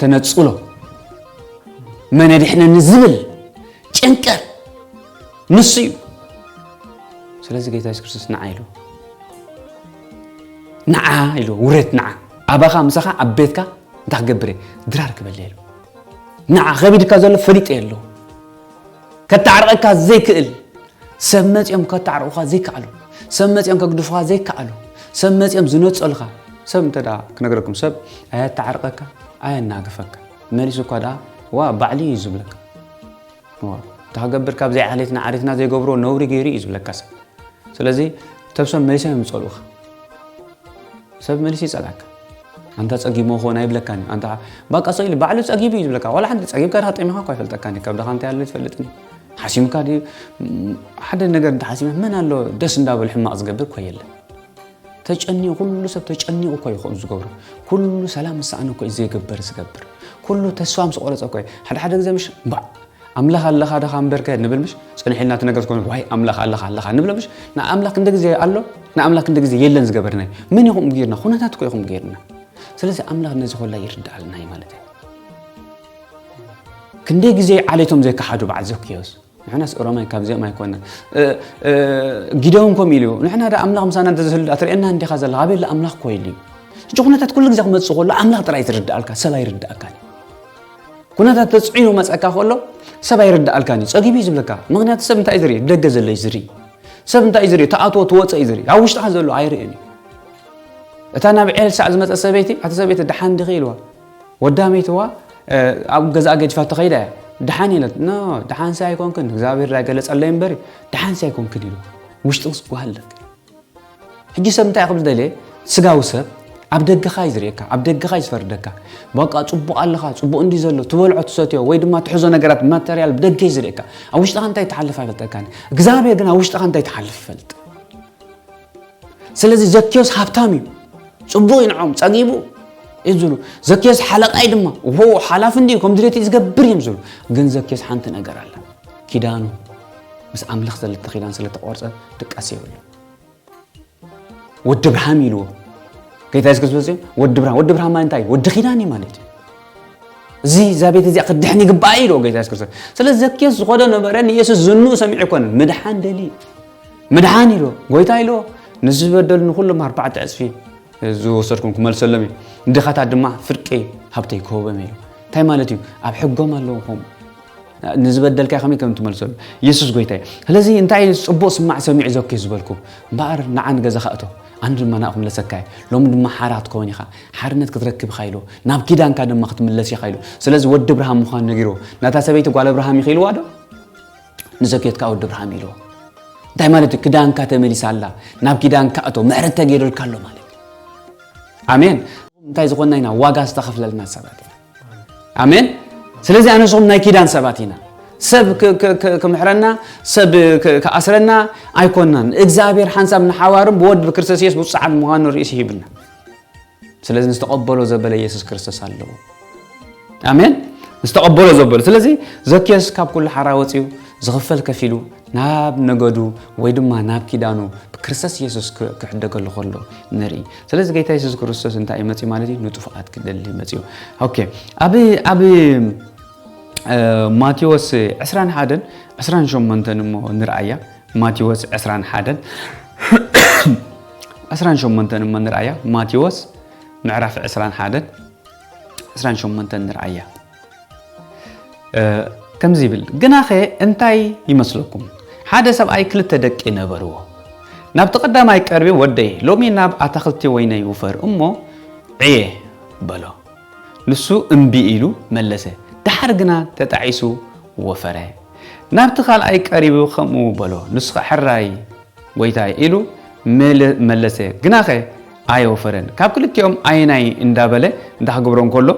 ተነፅሎ መን የድሕነኒ ዝብል ጭንቀት ንሱ እዩ ስለዚ ጌታ የሱስ ክርስቶስ ንዓ ኢሉ ንዓ ኢሉ ውረድ፣ ንዓ ኣባኻ ምሳኻ ኣብ ቤትካ እንታይ ክገብር እየ? ድራር ክበል እየ ኢሉ። ንዓ ከቢድካ ዘሎ ፈሊጠ የሎ። ከተዓርቐካ ዘይክእል፣ ሰብ መጺኦም ከተዓርቑኻ ዘይከኣሉ፣ ሰብ መጺኦም ከግድፉኻ ዘይከኣሉ፣ ሰብ መጺኦም ዝነጸሉኻ። ሰብ እንተ ደኣ ክነግረኩም፣ ሰብ ኣየተዓርቐካ፣ ኣየናግፈካ። መሊሱ እኳ ደኣ ዋ ባዕሊ እዩ ዝብለካ። ዋ፣ እንታይ ክገብር፣ ካብ ዘይዓሌትና ዓሌትና ዘይገብሮ ነውሪ ገይሩ እዩ ዝብለካ ሰብ። ስለዚ ተብሶም መሊሶም እዮም ዝጸልኡኻ። ሰብ መሊሱ ይጸልኣካ። ኣንታ ጸጊሞ ኾን ኣይብለካን እዩ። ኣንታ ባቃ ሰው ኢሉ ባዕሉ ጸጊቡ እዩ ዝብለካ። ዋላ ሓንቲ ጸጊብካ ድኻ ጠሚኻ እኳ ኣይፈልጠካን እዩ። ካብ ድኻ እንታይ ኣሎ ይትፈልጥን እዩ። ሓሲምካ ድዩ? ም፣ ሓደ ነገር እንተሓሲምካ መን ኣሎ ደስ እንዳበሉ ሕማቕ ዝገብር እኮ የለን። ተጨኒቑ፣ ኩሉ ሰብ ተጨኒቑ እኮ እዩ ከምኡ ዝገብሮ። ኩሉ ሰላም ዝሰኣነ እኮ እዩ ዘይገበር ዝገብር። ኩሉ ተስፋ ምስ ቆረጸ እኮ እዩ። ሓደ ሓደ ግዜ ምሽ፣ እምባእ፣ ኣምላኽ ኣለኻ ደኻ እምበርከ ንብል ምሽ? ጽንሕ ኢልና እቲ ነገር ዝኾነ፣ ዋይ ኣምላኽ ኣለኻ፣ ኣለኻ ንብሎ ምሽ? ንኣምላኽ ክንደ ግዜ ኣሎ፣ ንኣምላኽ ክንደ ግዜ የለን ዝገበርና እዩ። መን እዩ ከምኡ ገይርና? ኩነታት እኮ እዩ ከምኡ ገይርና። ስለዚ ኣምላኽ ነዚ ኮላ ይርድኣልና እዩ ማለት እዩ። ክንደይ ግዜ ዓሌቶም ዘይከሓዱ በዓል ዘኪዮስ? ንሕናስ ኦሮማይ ካብዚኦም ኣይኮነን። እ፣ እ፣ ጊደውን ከምኡ ኢሉ እዩ። ንሕና ዳ ኣምላኽ ምሳና እንተዝህሉ ዳ ትርእየና እንዲኻ ዘለኻ? ኣበይ ኣሎ ኣምላኽ እኮ ኢሉ እዩ። ሕጂ ኩነታት ኩሉ ግዜ ክመጽእ ከሎ ኣምላኽ ጥራይ ዝርድኣልካ፣ ሰብ ኣይርድኣካን እዩ። ኩነታት ተጽዒኑ መጸካ ከሎ ሰብ ኣይርድኣልካን እዩ። ጸጊቡ እዩ ዝብለካ። ምኽንያቱ ሰብ እንታይ እዩ ዝርኢ? ደገ ዘሎ እዩ ዝርኢ። ሰብ እንታይ እዩ ዝርኢ? ትኣትዎ ትወጽእ እዩ ዝርኢ። ኣብ ውሽጥኻ ዘሎ ኣይርእን እዩ። እታ ናብ ኤልሳዕ ዝመጸት ሰበይቲ፣ "ኣቲ ሰበይቲ ደሓን ዲኺ?" ኢልዋ። ወዳ መይትዋ፣ እ፣ ኣብ ገዛኣ ገዲፋቶ ከይዳ እያ። "ደሓን?" ኢለት። "ኖ፣ ደሓንሲ ኣይኮንክን፣ እግዚኣብሔር ዳይገለጸለይ እምበሪ፣ ደሓንሲ ኣይኮንክን" ኢሉ። ውሽጥስ ጓሃለክ። ሕጂ ሰብ እንታይ ክብል ደልየ? ስጋዊ ሰብ ኣብ ደገኻ እዩ ዝርእየካ፣ ኣብ ደገኻ እዩ ዝፈርደካ። በቃ ጽቡቕ ኣለኻ፣ ጽቡቕ እንዲ ዘሎ፣ ትበልዖ ትሰትዮ ወይ ድማ ትሕዞ ነገራት ማተርያል ብደገ እዩ ዝርእየካ። ኣብ ውሽጥኻ እንታይ ትሓልፍ ኣይፈልጠካን። እግዚኣብሔር ግን ኣብ ውሽጥኻ እንታይ ትሓልፍ ይፈልጥ። ስለዚ ዘኪዮስ ሃብታም እዩ፣ ጽቡቕ እዩ፣ ንዖም ጸጊቡ እዩ ዝብሉ። ዘኪዮስ ሓለቓ እዩ ድማ፣ ዎ ሓላፊ እንዲዩ፣ ከም ድሌቱ እዩ ዝገብር እዮም ዝብሉ። ግን ዘኪዮስ ሓንቲ ነገር ኣላ፣ ኪዳኑ ምስ ኣምላኽ ዘለቶ ኪዳን ስለ ተቆርጸ ድቃስ የብሉ። ወዲ ብርሃም ኢልዎ። ጌታ የሱስ ክርስቶስ እዩ፣ ወዲ ብርሃም። ወዲ ብርሃም ማለት እንታይ እዩ? ወዲ ኪዳን እዩ ማለት እዩ። እዚ፣ እዛ ቤት እዚኣ ክትድሕን ይግባኣ ኢልዎ ጌታ የሱስ ክርስቶስ። ስለዚ ዘኪዮስ ዝኸዶ ነበረ ንየሱስ ዝንኡ ሰሚዑ ኣይኮነን፣ ምድሓን ደልዩ። ምድሓን ኢልዎ። ጎይታ ኢልዎ፣ "ንዝበደሉ ንኹሎም ኣርባዕተ ዕጽፊ ዝወሰድኩም ክመልሰሎም እዩ። ንድኻታት ድማ ፍርቂ ሃብተይ ክህቦም" ኢሉ። እንታይ ማለት እዩ? ኣብ ሕጎም ኣለዉ ከምኡ። ንዝበደልካ ከመይ ከም ትመልሰሉ። የሱስ ጎይታ እዩ። ስለዚ እንታይ እዩ ጽቡቕ ስማዕ ሰሚዑ ዘኪ ዝበልኩ? እምበኣር ንዓ ንገዛኻ እቶ፣ ኣነ ድማ ናብኡ ክምለሰካ እየ። ሎሚ ድማ ሓራ ክትከውን ኢኻ። ሓርነት ክትረክብ ኢኻ ኢሉ። ናብ ኪዳንካ ድማ ክትምለስ ኢኻ ኢሉ። ስለዚ ወዲ እብርሃም ምዃኑ ነጊርዎ። ናታ ሰበይቲ ጓል እብርሃም ኢኺ ኢልዋ ዶ? ንዘኪዮስ ከኣ ወዲ እብርሃም ኢልዎ። እንታይ ማለት እዩ? ክዳንካ ተመሊሳ ኣላ። ናብ ኪዳንካ እቶ፣ ምሕረት ተገይሩልካ ኣሎ ማለት እዩ። ኣሜን። እንታይ ዝኾንና ኢና? ዋጋ ዝተኸፍለልና ሰባት ኢና። ኣሜን። ስለዚ ኣነ ንስኹም ናይ ኪዳን ሰባት ኢና። ሰብ ክ-፣ ክ-፣ ክ-፣ ክምሕረና፣ ሰብ ክ-፣ ክኣስረና ኣይኮንናን። እግዚኣብሔር ሓንሳብ ንሓዋሩን ብወድ ብክርስቶስ የሱስ ብፁዓት ምዃኑ ርእሲ ሂብና። ስለዚ ንዝተቐበሎ ዘበለ የሱስ ክርስቶስ ኣለዎ። ኣሜን። ዝተቐበሎ ዘበለ። ስለዚ ዘኪዮስ ካብ ኩሉ ሓራ ወፂኡ ዝኽፈል ከፊሉ ናብ ነገዱ ወይ ድማ ናብ ኪዳኑ ብክርስቶስ የሱስ ክ-፣ ክሕደገሉ ከሎ ንርኢ። ስለዚ ጌታ የሱስ ክርስቶስ እንታይ እዩ መፂኡ ማለት እዩ? ንጥፉኣት ክደሊ መፂኡ። ኦኬ። ኣብ፣ ኣብ፣ እ፣ ማቴዎስ ዕስራን ሓደን ዕስራን ሸሞንተን እሞ ንርኣያ። ማቴዎስ ዕስራን ሓደን ዕስራን ሸሞንተን እሞ ንርኣያ። ማቴዎስ ምዕራፍ ዕስራን ሓደን ዕስራን ሸሞንተን ንርኣያ። እ፣ ከምዚ ይብል፣ "ግናኸ እንታይ ይመስለኩም? ሓደ ሰብኣይ ክልተ ደቂ ነበርዎ። ናብቲ ቀዳማይ ቀርቢ፣ 'ወደይ፣ ሎሚ ናብ ኣታኽልቲ ወይነይ ውፈር እሞ ዕየ' በሎ። ንሱ እምቢ ኢሉ መለሰ። ደሓር ግና ተጣዒሱ ወፈረ። ናብቲ ካልኣይ ቀሪቡ ከምኡ በሎ። ንሱ ኸኣ ሕራይ ጎይታይ ኢሉ መለ-፣ መለሰ፣ ግናኸ ኣየወፈረን። ካብ ክልቲኦም ኣየናይ እንዳበለ እንዳ ክገብሮ እንከሎ፣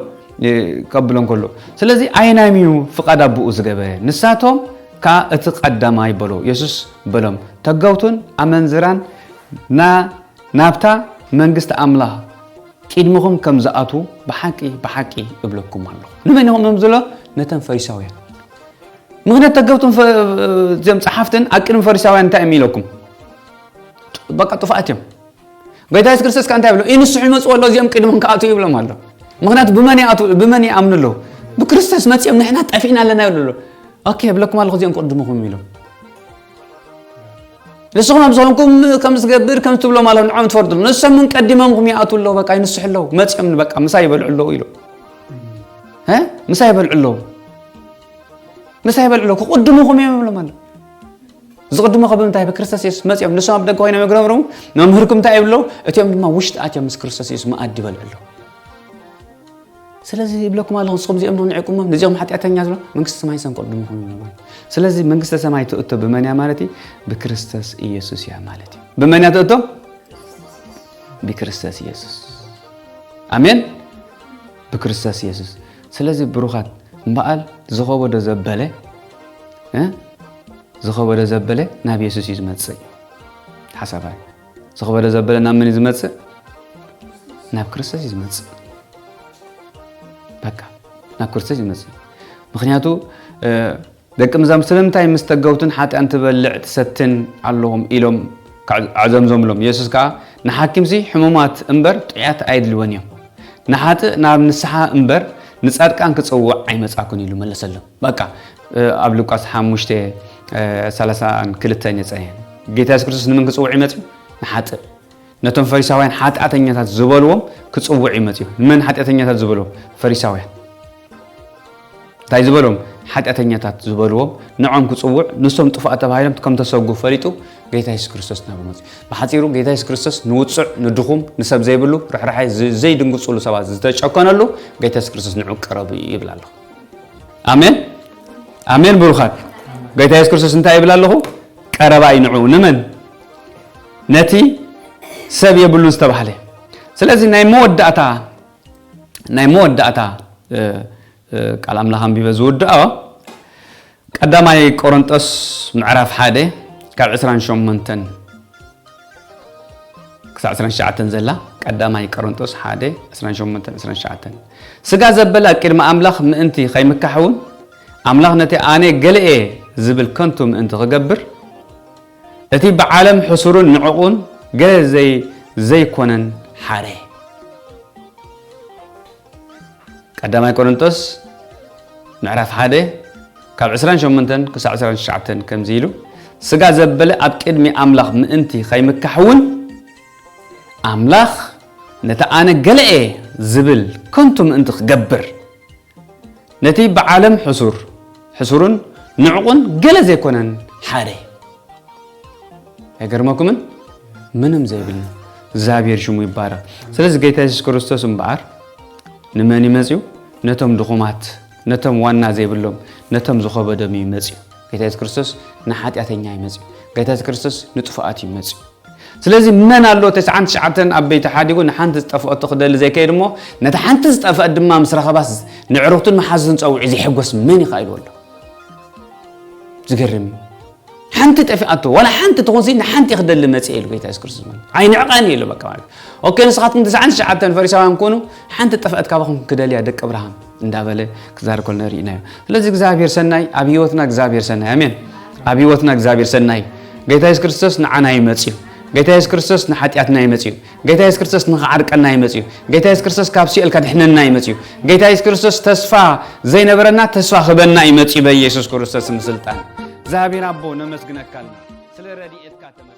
እ፣ ከብሎ እንከሎ። ስለዚ ኣየናይም እዩ ፍቓድ ኣቦኡ ዝገበረ? ንሳቶም ከኣ እቲ ቀዳማይ በሎ። የሱስ በሎም፣ ተገውቱን ኣመንዝራን ና-፣ ናብታ መንግስቲ ኣምላኽ ቅድሚኹም ከም ዝኣትዉ ብሓቂ፣ ብሓቂ እብለኩም ኣለኹ። ንመን ኢኹም እዮም ዝብሎ? ነተን ፈሪሳውያን። ምኽንያት ተገብቱን ፈ-፣ እዚኦም ጸሓፍትን ኣብ ቅድሚ ፈሪሳውያን እንታይ እዮም ኢለኩም? በቃ ጥፉኣት እዮም። ጎይታ የሱስ ክርስቶስ ከኣ እንታይ ይብሎ? ይንስሑ ይመጽኡ ኣለዉ፣ እዚኦም ቅድሞም ክኣትዉ ይብሎም ኣሎ። ምኽንያቱ ብመን ይኣትዉ፣ ብመን ይኣምኑ ኣለዉ? ብክርስቶስ መጺኦም ንሕና ጠፊእና ኣለና ይብሉ ኣለዉ። ኦኬ፣ እብለኩም ኣለኹ እዚኦም ቅድምኹም ኢሎም። ንስኹም ኣብ ዝኾንኩም ከም ዝገብር ከም ትብሎም ኣለዉ፣ ንዖም ትፈርዱ ኣለዉ። ንሶም ምን ቀዲሞምኹም ይኣትዉ ኣለዉ፣ በቃ ይንስሑ ኣለዉ። መጺኦም በቃ ምሳይ ይበልዑ ኣለዉ ኢሉ። እ? ምሳይ ይበልዑ ኣለዉ። ምሳይ ይበልዑ ኣለዉ፣ ክቕድሙኹም እዮም ይብሎም ኣሎ። ዝቕድሙ ከ ብምንታይ? ብክርስቶስ የሱስ መጺኦም። ንሶም ኣብ ደገ ኮይኖም ይግረምሩ፣ መምህርኩም እንታይ ይብሉ ኣለዉ? እቲኦም ድማ ውሽጢ ኣትዮም ምስ ክርስቶስ የሱስ መኣዲ ይበልዑ ኣለዉ። ስለዚ ይብለኩም ኣለኹ፣ ንስኹም እዚኦም ንዕቁሞም፣ ነዚኦም ሓጢኣተኛ ዝብሎ መንግስቲ ሰማይ ሰም ቅድሙኹም ይብሎም። ስለዚ መንግስተ ሰማይ ትእቶ ብመን እያ ማለት እዩ? ብክርስቶስ ኢየሱስ እያ ማለት እዩ። ብመን እያ ትእቶ? ብክርስቶስ ኢየሱስ። ኣሜን። ብክርስቶስ ኢየሱስ። ስለዚ ብሩኻት እምበኣል ዝኸበዶ ዘበለ እ? ዝኸበዶ ዘበለ ናብ ኢየሱስ እዩ ዝመጽእ። ሓሳባይ ዝኸበዶ ዘበለ ናብ መን እዩ ዝመጽእ? ናብ ክርስቶስ እዩ ዝመጽእ። በቃ ናብ ክርስቶስ እዩ ዝመጽእ። ምኽንያቱ እ፣ ደቂ መዛሙርቱ ስለምንታይ ምስ ተገውትን ሓጢኣን ትበልዕ ትሰትን ኣለኹም ኢሎም ኣዕዘምዘምሎም። ኢየሱስ ከኣ ንሓኪምሲ ሕሙማት እምበር ጥዑያት ኣየድልወን እዮም። ንሓጥእ ናብ ንስሓ እምበር ንጻድቃን ክጽውዕ ኣይመጻኩን ኢሉ መለሰሎም። በቃ እ፣ ኣብ ሉቃስ ሓሙሽተ እ፣ ሰላሳን ክልተን የጸየ። ጌታ የሱስ ክርስቶስ ንመን ክጽውዕ ይመጽእ? ንሓጥእ። ነቶም ፈሪሳውያን ሓጢኣተኛታት ዝበልዎም ክጽውዕ ይመጽእ። ንመን ሓጢኣተኛታት ዝበልዎም? ፈሪሳውያን። እንታይ ዝበሎም? ሓጢኣተኛታት ዝበልዎም ንዖም ክጽውዕ ንሶም ጥፉኣት ተባሂሎም ከም ተሰጉ ፈሊጡ ጌታ የሱስ ክርስቶስ ናብኡ መጽኡ። ብሓጺሩ ጌታ የሱስ ክርስቶስ ንውጹዕ፣ ንድኹም፣ ንሰብ ዘይብሉ፣ ርሕራሐ ዝ-፣ ዘይድንግጽሉ ሰባት ዝተጨከነሉ ጌታ የሱስ ክርስቶስ ንዑ ቀረቡ እዩ ይብል ኣሎ። ኣሜን። ኣሜን ብሩኻት። ጌታ የሱስ ክርስቶስ እንታይ ይብል ኣለኹ? ቀረባ እዩ ንዑ። ንመን? ነቲ ሰብ የብሉን ዝተባህለ። ስለዚ ናይ መወዳእታ፣ ናይ መወዳእታ እ፣ እ፣ ቃል ኣምላኽ ኣንቢበ ዝውድኦ ቀዳማይ ቆሮንጦስ ምዕራፍ ሓደ ካብ ዕስራን ሸሞንተን ክሳዕ ዕስራን ትሽዓተን ዘላ። ቀዳማይ ቆሮንጦስ ሓደ ዕስራን ሸሞንተን ዕስራን ትሽዓተን። ስጋ ዘበለ ኣብ ቅድሚ ኣምላኽ ምእንቲ ከይምካሕ እውን ኣምላኽ ነቲ ኣነ ገለ እየ ዝብል ከንቱ ምእንቲ ክገብር እቲ ብዓለም ሕሱርን ንዕቑን ገለ ዘይ-፣ ዘይኮነን ሓረ። ቀዳማይ ቆሮንቶስ ምዕራፍ ሓደ ካብ ዕስራን ሸሞንተን ክሳዕ ዕስራን ትሽዓተን ከምዚ ኢሉ፣ ስጋ ዘበለ ኣብ ቅድሚ ኣምላኽ ምእንቲ ከይምካሕ እውን፣ ኣምላኽ ነቲ ኣነ ገለ እየ ዝብል ከንቱ ምእንቲ ክገብር፣ ነቲ ብዓለም ሕሱር፣ ሕሱርን ንዕቑን ገለ ዘይኮነን ሓረ። ኣይገርመኩምን? ምንም ዘይብልና እግዚኣብሔር ሽሙ ይባረኽ። ስለዚ ጌታ የሱስ ክርስቶስ እምበኣር ንመን እዩ መጺኡ? ነቶም ድኹማት፣ ነቶም ዋና ዘይብሎም፣ ነቶም ዝኸበዶም እዩ መጺኡ። ጌታ የሱስ ክርስቶስ ንሓጢኣተኛ እዩ መጺኡ። ጌታ የሱስ ክርስቶስ ንጥፉኣት እዩ መጺኡ። ስለዚ መን ኣሎ ተስዓን ትሽዓተን ኣብ ቤቱ ሓዲጉ ንሓንቲ ዝጠፍአቶ ክደሊ ዘይከይድ እሞ ነታ ሓንቲ ዝጠፍአት ድማ ምስ ረኸባስ ንዕሩኽቱን መሓዙትን ጸዊዑ ዘይሕጎስ መን እዩ ኢሉ ኣሎ? ዝገርም እዩ። ሓንቲ ጠፊኣቶ፣ ዋላ ሓንቲ ትኹንሲ ንሓንቲ ክደሊ መጽእ ኢሉ ጌታ የሱስ ክርስቶስ ማለት። ኣይንዕቐን ኢሉ በቃ ማለት። ኦኬ፣ ንስኻትኩም ተስዓን ትሽዓተን ፈሪሳውያን ኮኑ፣ ሓንቲ ጠፍአት ካባኹም ክደልያ ደቂ እብራሃም እንዳበለ ክዛረብ ከሎ ርኢናዮ። ስለዚ እግዚኣብሔር ሰናይ፣ ኣብ ህይወትና እግዚኣብሔር ሰናይ። ኣሜን። ኣብ ህይወትና እግዚኣብሔር ሰናይ። ጌታ የሱስ ክርስቶስ ንዓና እዩ መጽዩ። ጌታ የሱስ ክርስቶስ ንሓጢኣትና እዩ መጽዩ። ጌታ የሱስ ክርስቶስ ንኽዓርቀና እዩ መጽዩ። ጌታ የሱስ ክርስቶስ ካብ ሲኦል ከድሕነና እዩ መጽዩ። ጌታ የሱስ ክርስቶስ ተስፋ ዘይነበረና ተስፋ ክበና እዩ መጽዩ በኢየሱስ ክርስቶስ ስም ስልጣን። እግዚኣብሔር ኣቦ ነመስግነካ ኣለና ስለ ረድኤትካ ተመ-